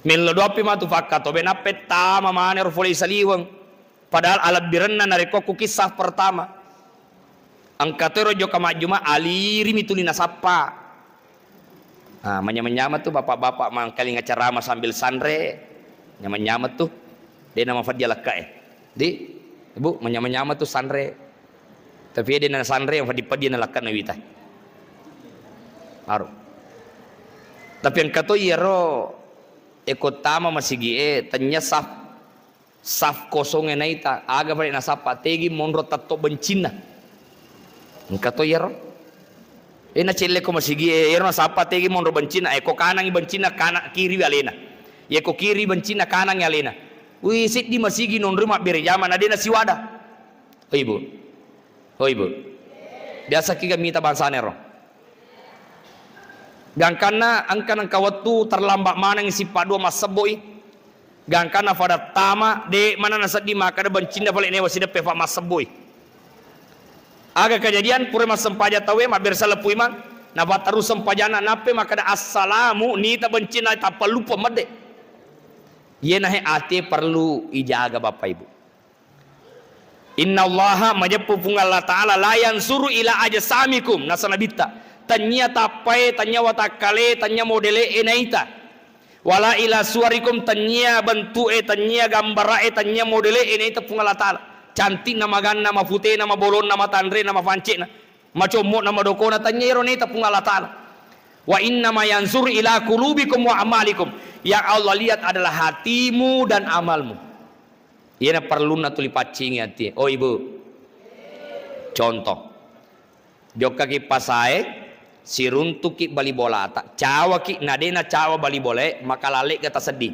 Mello doappi matu fakkatobe, nappa tama manero fole saliweng. Padahal alebbirenna narekko ku kisah pertama. Engka toro jokka majjuma, alirimi tuli nasappa. Ah, manyameng-nyameng tu bapak-bapak mangkalinga ceramah sambil sanre. Nyameng-nyameng tu. De namafaddi alekka e. Di, Ibu, manyameng-nyameng tu sanre. Tapi de nasanre, faddi-faddi nalekka nawita. Aro. Tapi engka to iyaro, eko tama masigi e, tennya saf Saf kosongnge naita, aga pale nasappa, tegi monro tetto bencinna. Engka to iyaro. E, nacelle ko masigi e, iyaro nasappa tegi monro bencinna, e, ko kanangi bencinna, kana-, kiri alena. Ye ko kiri bencinna, kanangi alena. Wi, seddi masigi nonroi mabbere jama, na de nasiwada. Oi, Bu. Oi, Bu. Biasa kiga mita bangsana ero. Gangkanna engka nengka wettu terlambat maneng sippa dua massebboi. Gangkanna fada tama, de mana nasedding makkeda bencinna pale newa sideppe fa massebboi. Aga kejadian, pura massempajang tauwe, mabbere saleppu imang, nafatteru sempajanna, nappe makkeda, "Assalamu," nita bencinna tappa luppa medde. Iyena he ati perlu ijaga, Bapak Ibu. Innallaha, majeppu Puang Allah Ta'ala, la yansuru ila ajsamikum, nasa nabitta. Tennia tappae, tennia watakkale, tennia modele e naita. Wala ila suwarikum, tennia bentuk e, tennia gambara e, tennia modele e naita Puang Allah Ta'ala. Cantikna, maganna, mafutena, mabolonna, matanrena, mafancena, macommo'na, madokona, tennia ero naita Puang Allah Ta'ala. Wa innama yansuru ila qulubikum wa amalikum. Yang Allah lihat adalah hatimu dan amalmu. Iyena perlunna tuli paccingi atie. Oh, Ibu. Contoh. Jokkaki pasae, siruntuki bali bolata, cawaki, na de nacawa bali bolae, makalalega tasedding.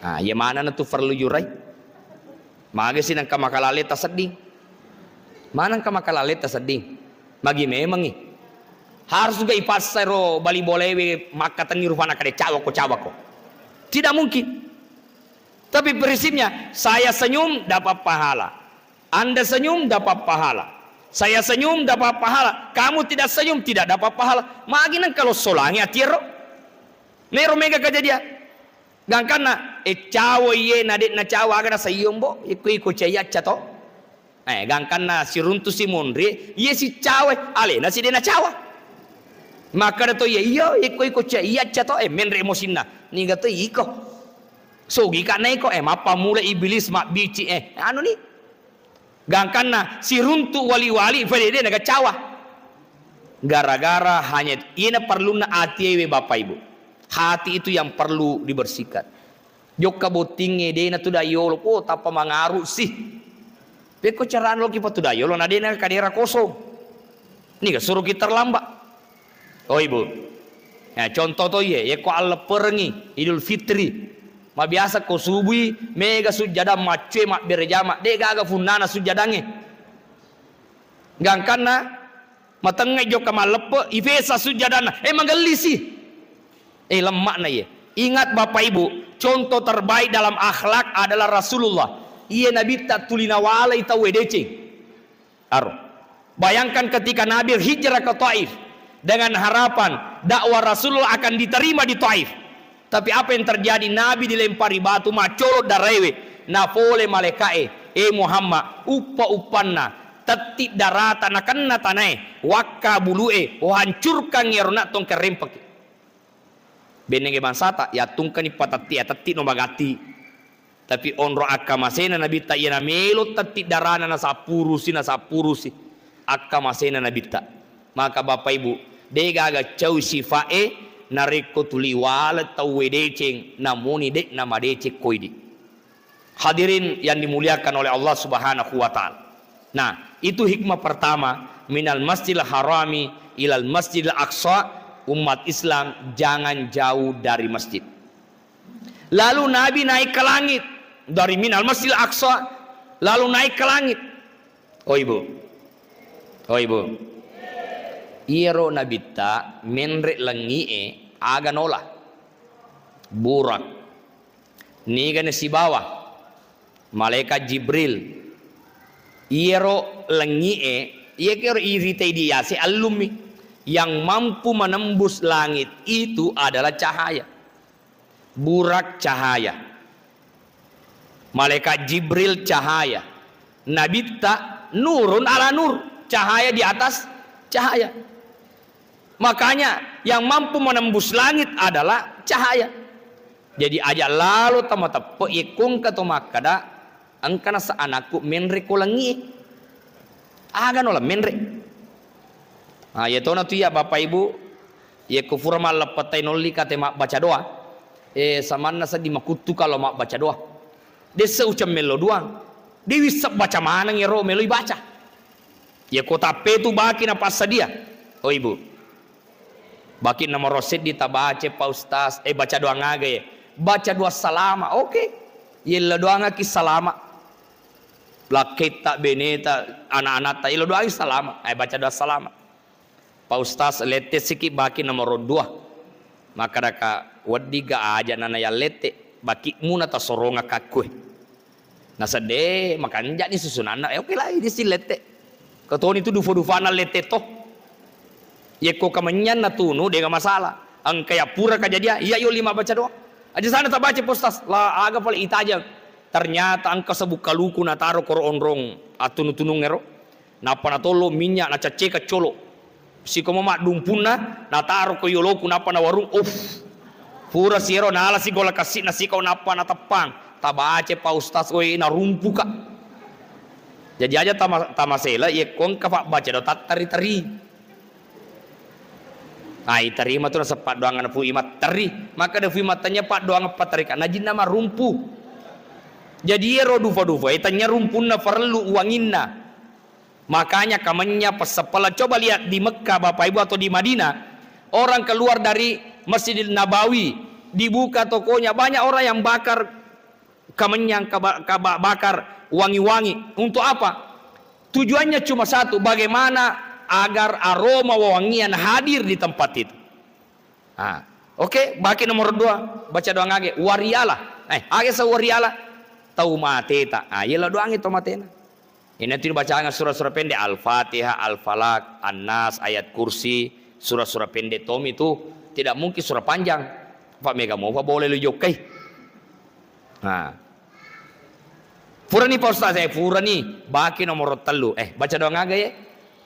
Ah, iya manana tu perlu jurai. Magasi nengka makalale tasedding. Manengka makalale tasedding. Magi memengi. Harus ga ipassa ro bali bolaewe makkatenni rupana kade cawako, cawako. Tidak mungkin. Tapi prinsipnya, saya senyum dapat pahala. Anda senyum dapat pahala. Saya senyum dapat pahala. Kamu tidak senyum tidak dapat pahala. Magi nengka lo solangi atiero. Nero mega kejadian. Gangkanna, e, cawo iye na de nacawa aga nasaiyo mbo, iko iko cai acca to. Eh, gangkanna siruntu si monri, iye si cawe, alena si de nacawa. Makkeda to iye, iyo, iko iko cai acca to, eh, menre emosinna. Niga to iko. Sogi ka naiko, eh, mappammula iblis mabbici, eh, anu ni. Gangkanna siruntu wali-wali, fadede nagacawa. Gara-gara hanya iyena perlunna atiewe, Bapak Ibu. Hati itu yang perlu dibersihkan. Jokka bottingnge dena tu dayolo, oh, tappa mangaru sih. Pekko carana loki patu dayolo, na dena kadera kosong. Niga suruh kita terlambat. Oh, Ibu. Ya, contoh to iye, yekko allepperengi Idul Fitri. Mabiasa ko subui, mega sujjadang maccue mabbere jama, de gaga funnana sujjadangnge. Gangkanna, matengnge jokka malleppe, ifesa sujjadanna, eh, magellisi. Eh, lemmakna iye. Ingat Bapak Ibu, contoh terbaik dalam akhlak adalah Rasulullah. Iye Nabitta tuli nawalai tauwe deceng. Aro. Bayangkan ketika Nabi hijrah ke Taif dengan harapan dakwah Rasulullah akan diterima di Taif. Tapi apa yang terjadi? Nabi dilempari batu, maccolo daraewe. Napole malaika'e, "Eh Muhammad, uppa-uppanna Tetti darata nakenna tanae, wakka bulu'e, uhancurkangngi ero na tongkerrempeki. Bennenge bangsata, yattungkani patetti, ya tetti no magatti. Tapi onro akkamasena Nabitta, iya namelo tetti darana nasappurusi, nasappurusi akkamasena Nabitta. Maka Bapak Ibu, degaga cau sifa'e narekko tuli wale tauwe deceng, namuni de' namadeceng koidi. Hadirin yang dimuliakan oleh Allah Subhanahu wa Ta'ala. Nah, itu hikmah pertama, minal Masjidil Harami ilal Masjidil Aqsa, umat Islam jangan jauh dari masjid. Lalu Nabi naik ke langit dari minal Masjidil Aqsa, lalu naik ke langit. Oh Ibu, oh Ibu, iyaro Nabitta menre' lengngi'e aga nola. Burak. Niga nasibawa? Malaikat Jibril. Iyaro lengngi'e, iyakero iritai di yase allummi. Yang mampu menembus langit itu adalah cahaya. Burak cahaya. Malaikat Jibril cahaya. Nabitta nurun ala nur, cahaya di atas cahaya. Makanya yang mampu menembus langit adalah cahaya. Jadi aja lalo tamateppe' yekkongka to makkada, engka nasa anakku menre' ko lengngi. Aga nola menre'. Ah, iyatona tu iya Bapak Ibu, yekko fura malleppettai nolli kate mabbaca doa. Eh, samanna seddi makuttu kalau mabbaca doa. Dessa uceng mello doang. De' wisseng baca maneng ero melo ibaca. Yekko tappetu baki napassadia. Oh Ibu. Baki nomoro seddi tabaca Pak Ustaz. Eh, baca doa ngaga ya? Baca doa salama. Oke. Yella doangaki salama. Lakketta, beneta, anak-anakta, ilo doangi salama. Eh, baca doa salama. Pak Ustaz, lette siki baki nomoro dua. Makkedaka, weddiga aja nana yallette, baki'mu natasorongakkakkue. Nasedde, makanjani susunanna, eh, oke lah, ini si lette. Ketoni tu dufa-dufana lette to. Yekko kamennyang natunu, dega masalah. Engka ya pura kajadian, iya yo lima baca doa. Aja sana tabaca Pak Ustaz, la aga pale itajang. Ternyata engka sebuk kaluku nataro koro onrong atunu-tunungngero. Nappa natollo minnya, nacacceka colo. Siko mo maddumpunna, nataro ko yoloku, nappa nawarung, uff. Pura siero, nala si gola kassi'na siko, nappa nateppang. Tabaca Pak Ustaz, oi, narumpuka. Jadi aja tama-, tamasela, yekko engka pabbaca doa tattari-tari. Ai, tarima tu naseng paddoanganna Fu Imam, teri. Maka da Fu Imam tanya paddoangan patarika, najinna marumpu. Jadi ero dufa-dufa, eh, tanya rumpunna, parellu uwanginna. Makanya kamennya pesseppelang. Coba lihat di Mekah, Bapak Ibu, atau di Madinah, orang keluar dari Masjidil Nabawi, dibuka tokonya, banyak orang yang bakar kamennyang, kaba-, kaba-, bakar wangi-wangi. Untuk apa? Tujuannya cuma satu, bagaimana agar aroma wewangian hadir di tempat itu. Ah, oke, baki nomor dua, baca doa ngage, wariala. Eh, age sa wariala? Tau mateta. Ah, yella doangi tau matena. Ina tu bacaan surah-surah pendek, Al-Fatihah, Al-Falaq, An-Nas, Ayat Kursi, surah-surah pendek tomi tu, tidak mungkin surah panjang. Pak mega mopa boleh lu jokkai. Nah. Purani Pak Ustaz, eh, purani. Baki nomor tellu. Eh, baca doa ngaga ya?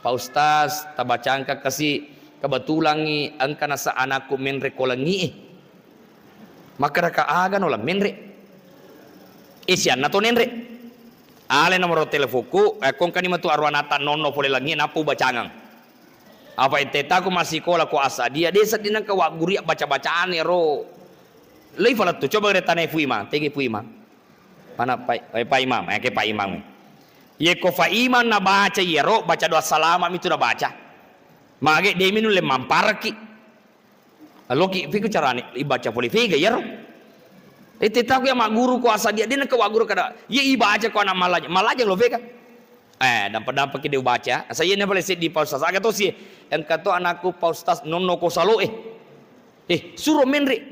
Pak Ustaz, tabacangka kasi, kebetulangi engka nasa anakku menre ko lengi. Makkedaka aga no la menre. Eh, sianna to nenre. Ale nomor teleponku, eh, kongkani matu arwana ta nonno pole lengi, nappa ubacangang. Apa entetaku masikola ko Asadia, de seddinengka wagguri baca-bacaan ero. Lei falettu, coba gere tanai Fu Imam, tege Fu Imam. Mana Pak, eh, Pak Imam, eh, ke Pak Imam. Yeko Pak Imam nabaca iyaro, baca doa salama mitu nabaca. Mage demi nulle mamparaki. Loki, piku carane ibaca pole fega iyaro. Eh, tetaku ya magguru ko Asadia, de nengka wagguru kada. Ye ibaca ko anak malaja, malaja lo fega. Eh, dampa-dampa ki de ubaca. Asa iyana pale seddi Pak Ustaz. Aga tosi, engka to anakku Pak Ustaz nonno ko salo eh. Eh, suro menre.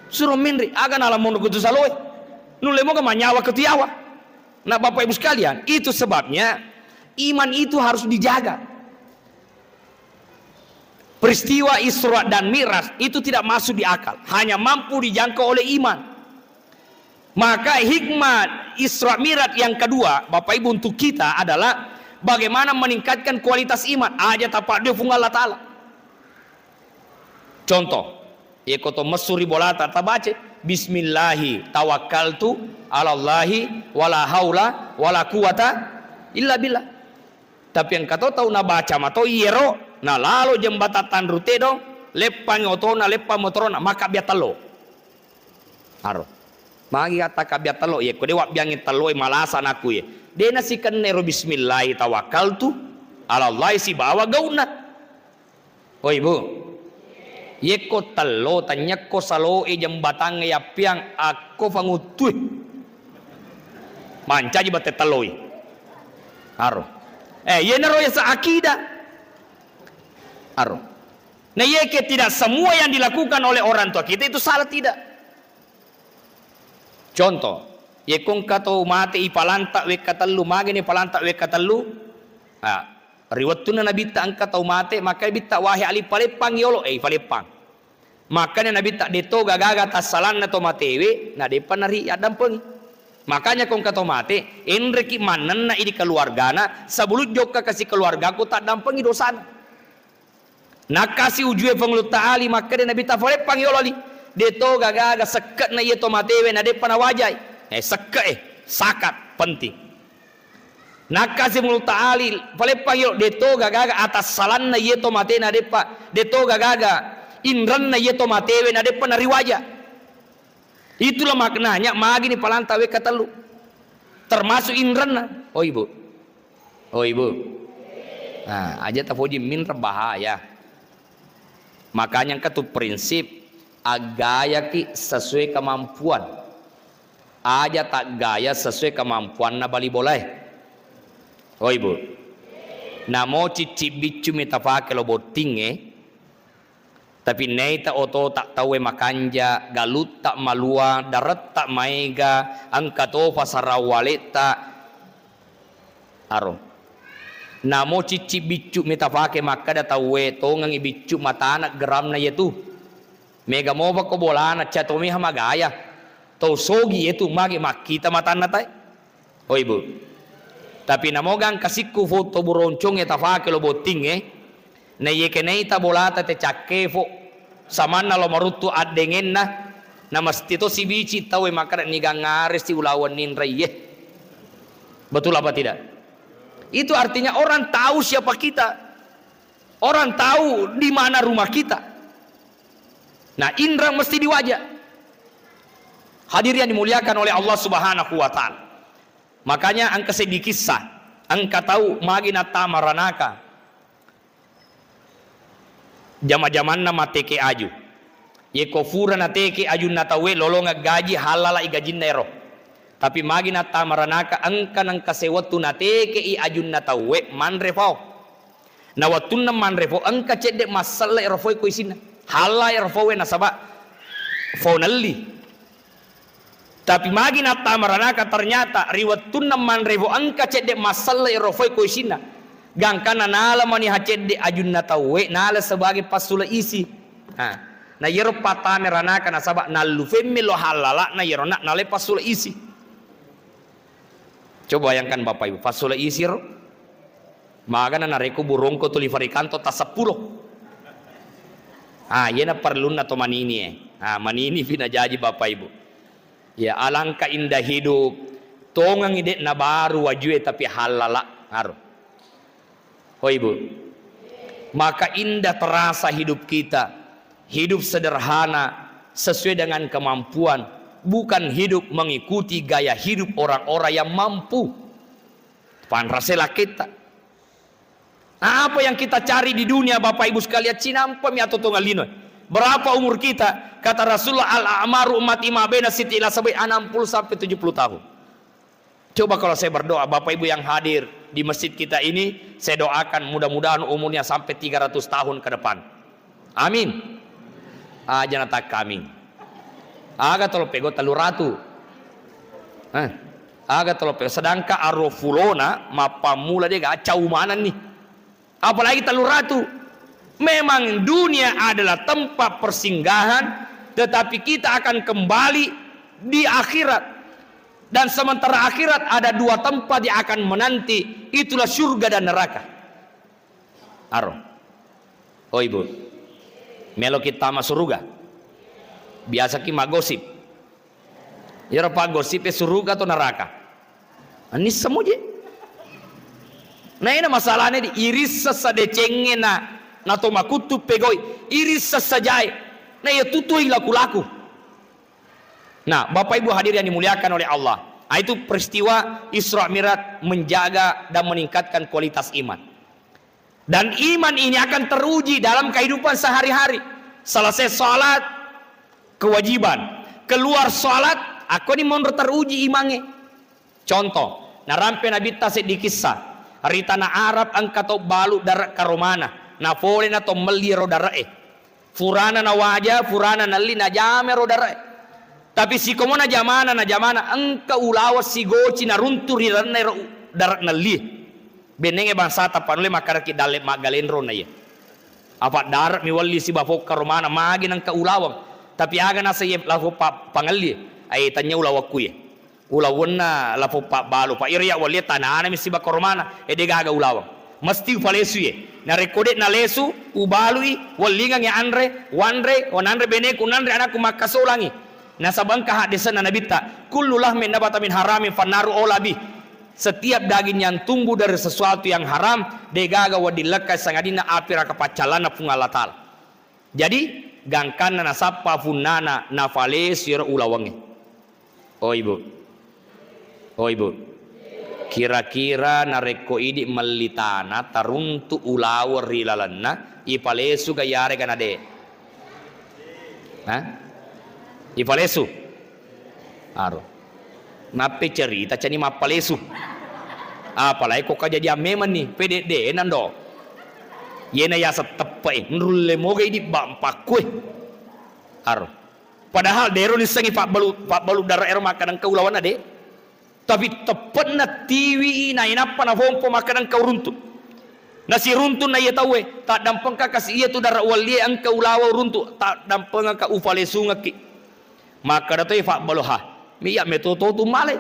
Suro menre. Aga nala monro ko tu salo eh. Nulle moga manyawa ke tu yawa. Nah, Bapak Ibu sekalian, itu sebabnya iman itu harus dijaga. Peristiwa Isra dan Mi'raj itu tidak masuk di akal, hanya mampu dijangkau oleh iman. Maka hikmah Isra Mi'raj yang kedua, Bapak Ibu, untuk kita adalah Bagaimana meningkatkan kualitas iman? Aja tapaddue Puang Allah Ta'ala. Contoh, yeko to messu ri bolata tabaca, "Bismillahi tawakkaltu alallahi wala haula wala quwata illa billah." Tapi engka to tau nabaca mato iyero, nalalo jembatan Tanru Tedong, leppang otona, leppang motorona, maka bia tello. Aro. Magi kata kabia tello, yeko de wabbiangi tello, malasa anakku ye. De nasikenna ero bismillahi tawakkaltu alallahi sibawa gauna. Oi, Bu. Yekko tello, tanyakko saloe jembatangnge yappiang, akko panguttue. Mancaji bate telloi. Aro. Eh, yenaro yasa akida. Aro. Nah, yeke tidak semua yang dilakukan oleh orang tua kita itu salah, tidak. Contoh, yekko engka tau mate ipalanta wekka tellu, magani palanta wekka tellu? Ah, ri wettunna Nabitta engka tau mate, makkai Bitta, "Wahe Ali, paleppang yolo," eh, ipaleppang. Makkani Nabitta, "Deto gaga-gaga tassalanna to matewe, na depa nari addampengi." Makanya ko engka tau mate, enreki mannenna idi keluargana, sebelum jokka kasi keluargaku taddampengi dosana. Nakkasi ujue Puang Allah Ta'ala, makkeda Nabitta, "Faleppang yolo Ali, deto gaga-gaga sekke'na iye to matewe na depa nawajai." Eh, sekke' eh, sakat, penting. Nakkasi Puang Allah Ta'ala, "Faleppang yolo, deto gaga-gaga atassalanna iye to mate na depa, deto gaga-gaga inrenna iye to matewe na depa nariwaja." Itulah maknanya magini palanta wekka tellu. Termasuk inrenna. Oh, Ibu. Oh, Ibu. Nah, aja tapoji minreng bahaya. Makanya engka tu prinsip, aggayaki sesuai kemampuan. Aja taggaya sesuai kemampuanna bali bolae. Oh, Ibu. Namo cicci biccu mi tapake lo bottingnge, Tapi naita otota tauwe makanja, galutta malua, daretta maega, engka tofa sarawaletta. Aro. Namo cicci biccu mi tapake makkeda tauwe, tongengi biccu matana geramna yetu. Mega mopa ko bolana, catomiha magaya. Tau sogi yetu magi makkita matanna tae. Oh, Ibu. Tapi namoga engka sikku foto buroncongnge tafake lo bottingnge, na iye kenaita bolata te cakkefo, samanna lo maruttu addengenna, na mesti to sibici tauwe makkeda, "Niga ngare si ulaweng ninraiye." Betul apa tidak? Itu artinya orang tahu siapa kita. Orang tahu di mana rumah kita. Nah, inreng mesti diwaja. Hadirin yang dimuliakan oleh Allah Subhanahu wa Ta'ala. Makanya engka seddi kisah, engka tau magi nattama ranaka. Jama-jamanna mateke aju. Yeko fura nateke ajunna tauwe, lolongeng gaji, hallalai gajinna ero. Tapi magi nattama ranaka, engka nengka sewettu natekei ajunna tauwe, manre fao. Na wettunna manre fao, engka cedde masselle ero faoe ko isinna. Halla ero faoe nasaba fao nelli. Tapi magi nattama ranaka, ternyata ri wettunna manre fao engka cedde masselle ero faoe ko isinna. Gangkanna nala maniha cedde ajunna tauwe, nala sebagai passule isi. Ha. Na yero pattame ranaka nasaba nallu femme lo hallala'na yero na nalai passule isi. Coba bayangkan Bapak Ibu, passule isi ro. Magana narekko burongko tuli farikanto tasseppulo. Ah, iyena parellunna to manini e. Ah, manini pi najaji Bapak Ibu. Ya, alangkah indah hidup. Tongengi de' nabaru wajue tapi hallala. Aro. Oh, Ibu. Maka indah terasa hidup kita. Hidup sederhana, sesuai dengan kemampuan. Bukan hidup mengikuti gaya hidup orang-orang yang mampu. Panrase laketta. Nah, apa yang kita cari di dunia, Bapak Ibu sekalian, cinampami atau tongan lino. Berapa umur kita? Kata Rasulullah, "Al-a'maru ummati ma baina sitti ila sabai," enam puluh sampai tujuh puluh tahun. Coba kalau saya berdoa, Bapak Ibu yang hadir di masjid kita ini, saya doakan mudah-mudahan umurnya sampai tiga ratus tahun ke depan. Amin. Aja natakka amin. Aga tolo pego tellu ratu. Eh, aga tolo pego. Sedangkan arofulona mappammula de ga cau manenni. Apalagi tellu ratu. Memang dunia adalah tempat persinggahan, tetapi kita akan kembali di akhirat. Dan sementara akhirat ada dua tempat yang akan menanti, itulah surga dan neraka. Aro. Oh, Ibu. Melo kita ma suruga. Biasa ki magosip. Iyaro paggosip e suruga atau neraka. Anissa moje. Nah, ini masalahnya di iris sesa decengena na to makuttu pegoi. Iris sesa jae. Nah, iya tutui laku-laku. Nah, Bapak Ibu hadirin yang dimuliakan oleh Allah. Ah, itu peristiwa Isra Mi'raj menjaga dan meningkatkan kualitas iman. Dan iman ini akan teruji dalam kehidupan sehari-hari. Selesai salat, kewajiban. Keluar salat, aku ini monro teruji imange. Contoh, narampe Nabitta seddi kissa. Ri tanah Arab engka to balu dare karomana. Napole na to melli ro dare e. Furana nawaja, furana nelli, najama ro dare. Tapi sikomo najamana, najamana, engka ulaweng sigoci naruntu ri renna ero dare nelli. Bennenge bangsa tappa nulle makkadaki dalle maggalenro na iya. Apa dare mi welli siba fokka romana, magi nengka ulaweng. Tapi aga naseng iya lafo pa-, pangelli, ai tanya ulawekku iya. Ulawenna lafo pabbalu, pa iro ya wellie tanana mi siba koromana, e de gaga ulaweng. Mesti upalesu ye. Narekko de nalesu, ubalui, wellingangngi anre, wanre, wananre beneku, nanre anakku makkasolangi. Nasaba engka haddesenna Nabitta, "Kullu lahmin nabata min haramin fannaru aula bih." Setiap daging yang tumbuh dari sesuatu yang haram, de gaga wedding lekkai sangadinna api raka paccallanna Puang Allah Taala. Jadi, gangkanna nasappa punnana nafalesu ero ulawengnge. Oh, Ibu. Oh, Ibu. Kira-kira narekko idi melli tana taruntu ulaweng ri lalenna, ipalesu ga yarega na de? Hah? Ipalesu? Aro. Nappai cerita cani mappalesu. Apalagi ko kajadian memang ni, pede de nando. Yena yaseng teppe e, nrulle moga idi ba-, pakkue. Aro. Padahal dero nissengi pabbalu, pabbalu dara ero makkadang kau lawanna de. Tapi teppe'na tiwi i nainappa nafompo makkadang kau runtu. Nasiruntu na iya tauwe, taddampengka kasi iya tu dara wallie engka ulawa uruntu, taddampengka ufalesungekki. Makkeda toi fabbalu, "Ha, mi iya meto to tu male.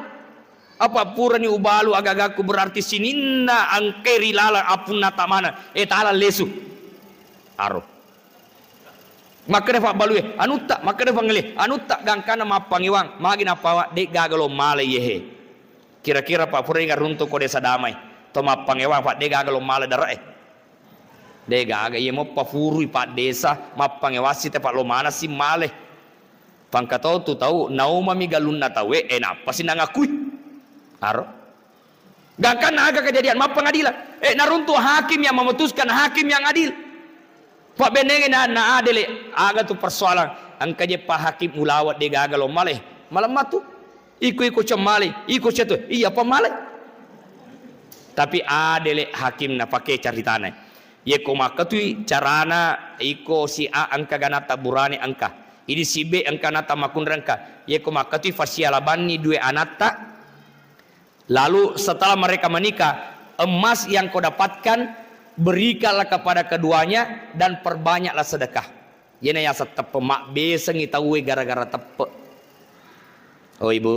Apa purani ubalu aga-agaku berarti sininna engkai ri laleng apunnata maneng, e talang lesu." Aro. Makkeda fabbalue, "Anutta," makkeda fangele, "Anutta," gangkana mappangewang, magi nappawa, "De gaga lo male yehe." Kira-kira pa purani garuntu ko desa damai, to mappangewang fa de gaga lo male dara e. De gaga, iya moppa furui pa desa, mappangewassi te pa lo manassi male. Pangkatau tu tau, naumami galunna tauwe, e nappasi nangakui. Aro. Gangkanna aga kejadian, mappengadilan. E, naruntu hakim yang memutuskan, hakim yang adil. Pabbennenge na, na adele, aga tu persoalan. Engka je pa hakim ulawa de gaga lo male. Malemma tu. Iko-iko cemmale, iko cetu. Iya pa male. Tapi adele hakim na pake caritana. Yeko makkatui carana iko si A engka ganatta burane engka. Idi si B engka anatta makkunrai engka. Yeko makkatui fasialabanni due anatta, lalu setelah mereka menikah, emas yang kau dapatkan, berikanlah kepada keduanya dan perbanyaklah sedekah. Yena yaseng teppe, mabbesengi tauwe gara-gara teppe. Oh, Ibu.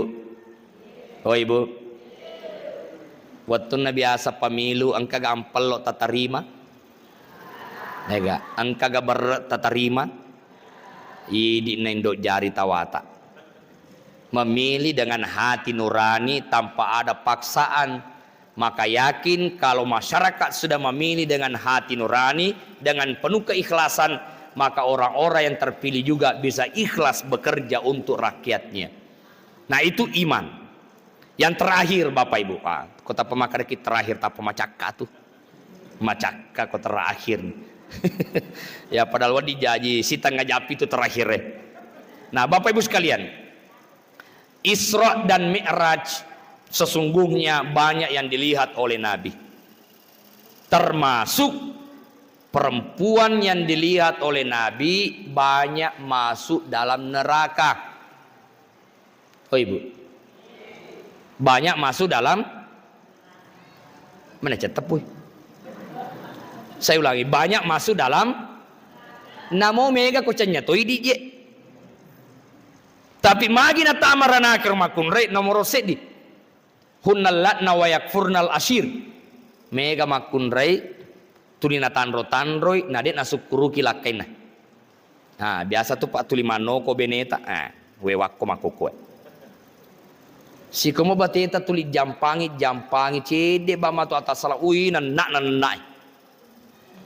Oh, Ibu. Wettunna biasa pemilu, engkaga ampello tatarima? Ega, engkaga berre tatarima? Idi'na indo jari tawata. Memilih dengan hati nurani tanpa ada paksaan. Maka yakin kalau masyarakat sudah memilih dengan hati nurani, dengan penuh keikhlasan, maka orang-orang yang terpilih juga bisa ikhlas bekerja untuk rakyatnya. Nah, itu iman. Yang terakhir, Bapak Ibu, ah, kota pemakaraki terakhir, tak pemacakka tuh. Macakka kok terakhir. Ya, padahal wadi jaji, si tengah japi itu terakhir, eh. Nah, Bapak Ibu sekalian, Isra dan Mi'raj sesungguhnya banyak yang dilihat oleh Nabi. Termasuk perempuan yang dilihat oleh Nabi banyak masuk dalam neraka. Oh, Ibu. Banyak masuk dalam, mana cettepui? Saya ulangi, banyak masuk dalam, namo mega ko cenya toi dije. Tapi magi natama ranakero makkunrai, nomoro seddi. Hunnalla'na wa yakfurnal ashir. Mega makkunrai, tuli natanro-tanroi, na de' nasukkuruki lakkainna. Ha, biasa tu, Pak, tuli mannoko beneta, eh, wewakko makkokkoe. Sikomo bateta tuli jampangi, jampangi, cedde' ba matu atasala, ui, nenna', nenna'i.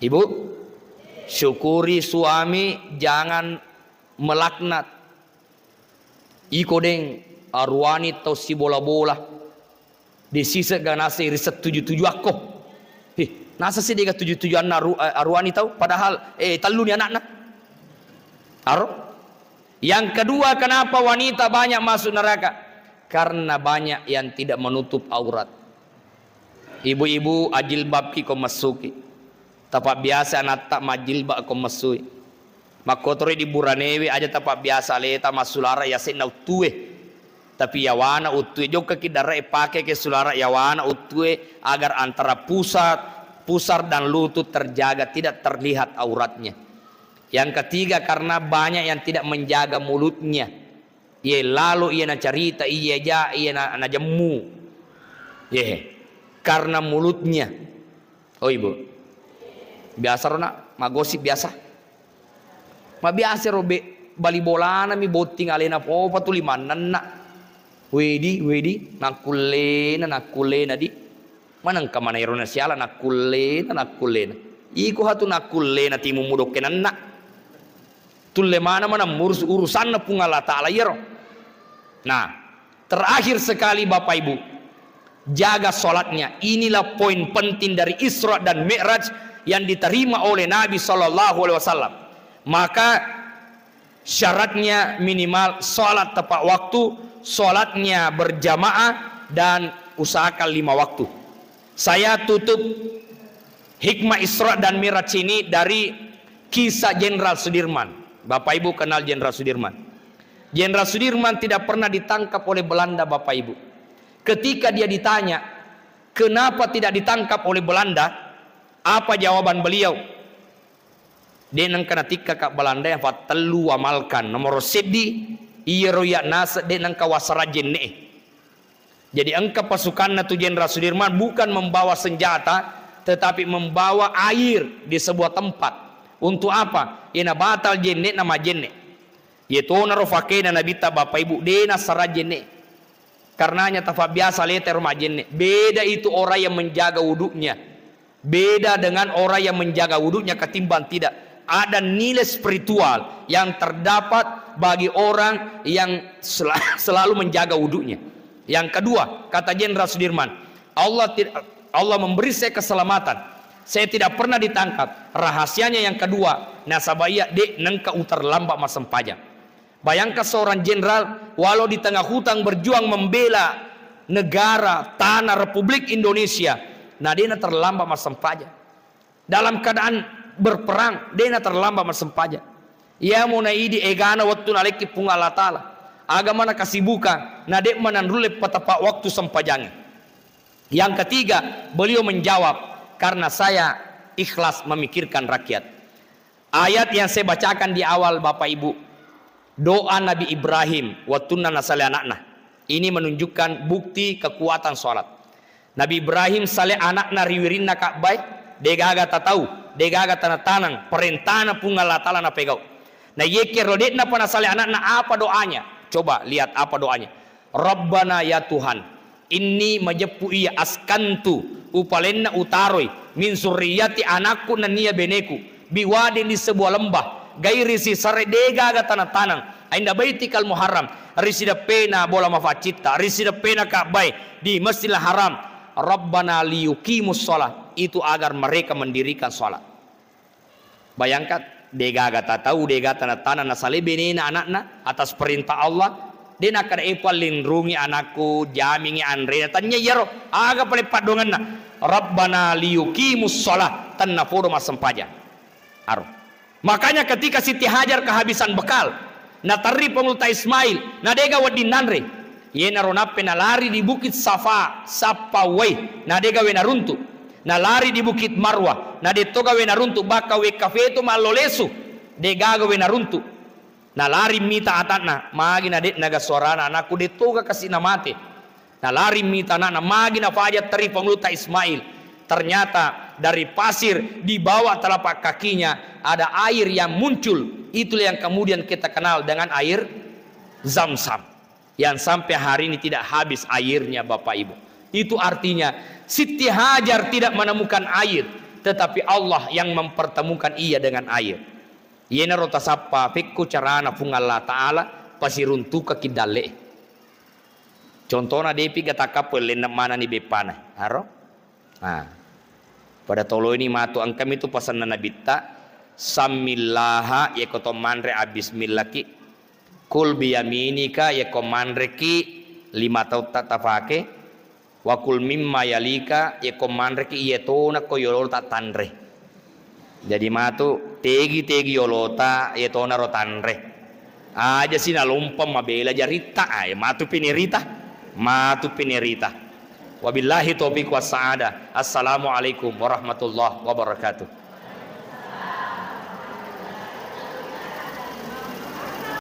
Ibu, syukuri suami, jangan melaknat. Iko deng aruani tau sibola-bola. De' sisegga naseng ri setuju-tuju akko. Hih, nasa si dega tuju-tujuanna aru-, eh, aruani tau, padahal, eh, telluni anakna. Aro? Yang kedua, kenapa wanita banyak masuk neraka? Karena banyak yang tidak menutup aurat. Ibu-ibu, ajilbabki ko messuki. Tapabbiasa anatta majilbab ko messui. Makkotoro di buranewe aja tapabbiasa aleta massulara yasenna uttue. Tapi yawana uttue, jokkaki dare'e, pakeke sulara yawana uttue agar antara pusat, pusar dan lutut terjaga, tidak terlihat auratnya. Yang ketiga, karena banyak yang tidak menjaga mulutnya. Iye lalo, iye nacarita, iye ja, iye na-, najemmu. Ye, karena mulutnya. Oh, Ibu. Biasa ro, Nak, magosip biasa. Mabiasa ro be-, bali bolana mi botting alena popa tuli mannenna. Wedi, wedi, nakkullena, nakkullena di. Manengka mana ero nasiala nakkullena, nakkullena. Iko hatu nakkullena timu mudokke nenna. Tulle mana mana murus urusanna Puang Allah Ta'ala iyaro. Nah, terakhir sekali Bapak Ibu, jaga sholatnya. Inilah poin penting dari Isra dan Mi'raj yang diterima oleh Nabi Sallallahu Alaihi Wasallam. Maka syaratnya minimal sholat tepat waktu, sholatnya berjamaah, dan usahakan lima waktu. Saya tutup hikmah Isra dan Mi'raj ini dari kisah Jenderal Sudirman. Bapak Ibu kenal Jenderal Sudirman? Jenderal Sudirman tidak pernah ditangkap oleh Belanda, Bapak Ibu. Ketika dia ditanya, "Kenapa tidak ditangkap oleh Belanda?" Apa jawaban beliau? De' nengka natikka ka Belanda yang fattellu amalkan. Nomoro seddi, iyaro iya' naseng de' nengka wasara jenne'e. Jadi engka pasukanna tu Jenderal Sudirman bukan membawa senjata, tetapi membawa air di sebuah tempat. Untuk apa? Iyana batal jenne'na majenne'. Iyetonaro fakena Nabitta, Bapak Ibu, de' nassara jenne'. Karenanya tafabbiasa aleta ero majenne'. Beda itu orang yang menjaga wuduknya. Beda dengan orang yang menjaga wuduknya ketimbang tidak. Ada nilai spiritual yang terdapat bagi orang yang sel-, selalu menjaga wuduknya. Yang kedua, kata Jenderal Sudirman, Allah tid-, Allah memberi saya keselamatan. Saya tidak pernah ditangkap. Rahasianya yang kedua, nasaba iya de' nengka uterlambat massempajang. Bayangkan seorang jenderal, walau di tengah hutan berjuang membela negara, tanah Republik Indonesia, na de'na terlambat massempajang. Dalam keadaan berperang, de'na terlambat massempajang. Iyamo naidi egana wettu nalekki Puang Allah Ta'ala. Aga mana kesibukan, na de'ma nanrulle patapa waktu sempajangnge. Yang ketiga, beliau menjawab, "Karena saya ikhlas memikirkan rakyat." Ayat yang saya bacakan di awal, Bapak Ibu, doa Nabi Ibrahim wettunna nasale anakna. Ini menunjukkan bukti kekuatan sholat. Nabi Ibrahim sale anakna ri wirinna Ka'bae, degaga tatau, degaga tanang-tanang, perintana Puang Allah Ta'ala napegau. Na iyekkero de'napa nasale anakna, apa doanya? Coba lihat apa doanya. "Rabbana, ya Tuhan, inni majeppu iya askantu, upalenna utaroi, min zurriyati, anakku nennia beneku, biwadin, di sebuah lembah, gairi zi zar'in, degaga tanang-tanang, inda baitikal muharram, ri sideppena bola mafaccitta, ri sideppena Ka'bae, di Masjidil Haram, Rabbana liyuqimus shalah," itu agar mereka mendirikan sholat. Bayangkan, degaga tatau, degaga tanang-tanang, nasale benena anakna atas perintah Allah, de' nakkeda, "E Puang, linrungi anakku, jamingi anrena." Tania iyaro, aga pale paddongenna? "Rabbana liyuqimus shalah," tennapodo massempajang. Aro. Makanya ketika Siti Hajar kehabisan bekal, naterri Pangulutta Ismail, na de'ga wedding nanre. Iyenaro nappe nalari di Bukit Safa, sappa wai, na de'ga we naruntu. Nalari di Bukit Marwah, na de'toga we naruntu, bahkan wekka feto mallo lesu, de'gaga we naruntu. Nalari mita atanna, magi na de'na ga suarana anakku, de' toga kasi' na mate. Nalari mita anakna, magi na faja teri pangulutta Ismail. Ternyata dari pasir di bawah telapak kakinya ada air yang muncul. Itulah yang kemudian kita kenal dengan air Zam-Zam. Yang sampai hari ini tidak habis airnya, Bapak Ibu. Itu artinya, Siti Hajar tidak menemukan air, tetapi Allah yang mempertemukan ia dengan air. Iyanaro tasappa, pekko carana Puang Allah Ta'ala pasiruntukaki dalle'e. Contona, de'pi ga takkappoi, lenne' manenni beppana. Aro? Nah, pada toloini matu, engkami tu pasenna Nabitta, "Sammillaha," yekko to manre, abbismillaki, "kul biyaminika," yekko manreki lima tautta tafake, "wa kul mimma yalika," yekko manreki iye tona ko yolota tanre. Jadi matu, tegi-tegi yolota, iye tonaro tanre. Aja si nalompa mabela jaritta, ae matu pinerita, matu pinerita. Wabillahi taufiq wassa'adah. Assalamualaikum warahmatullahi wabarakatuh.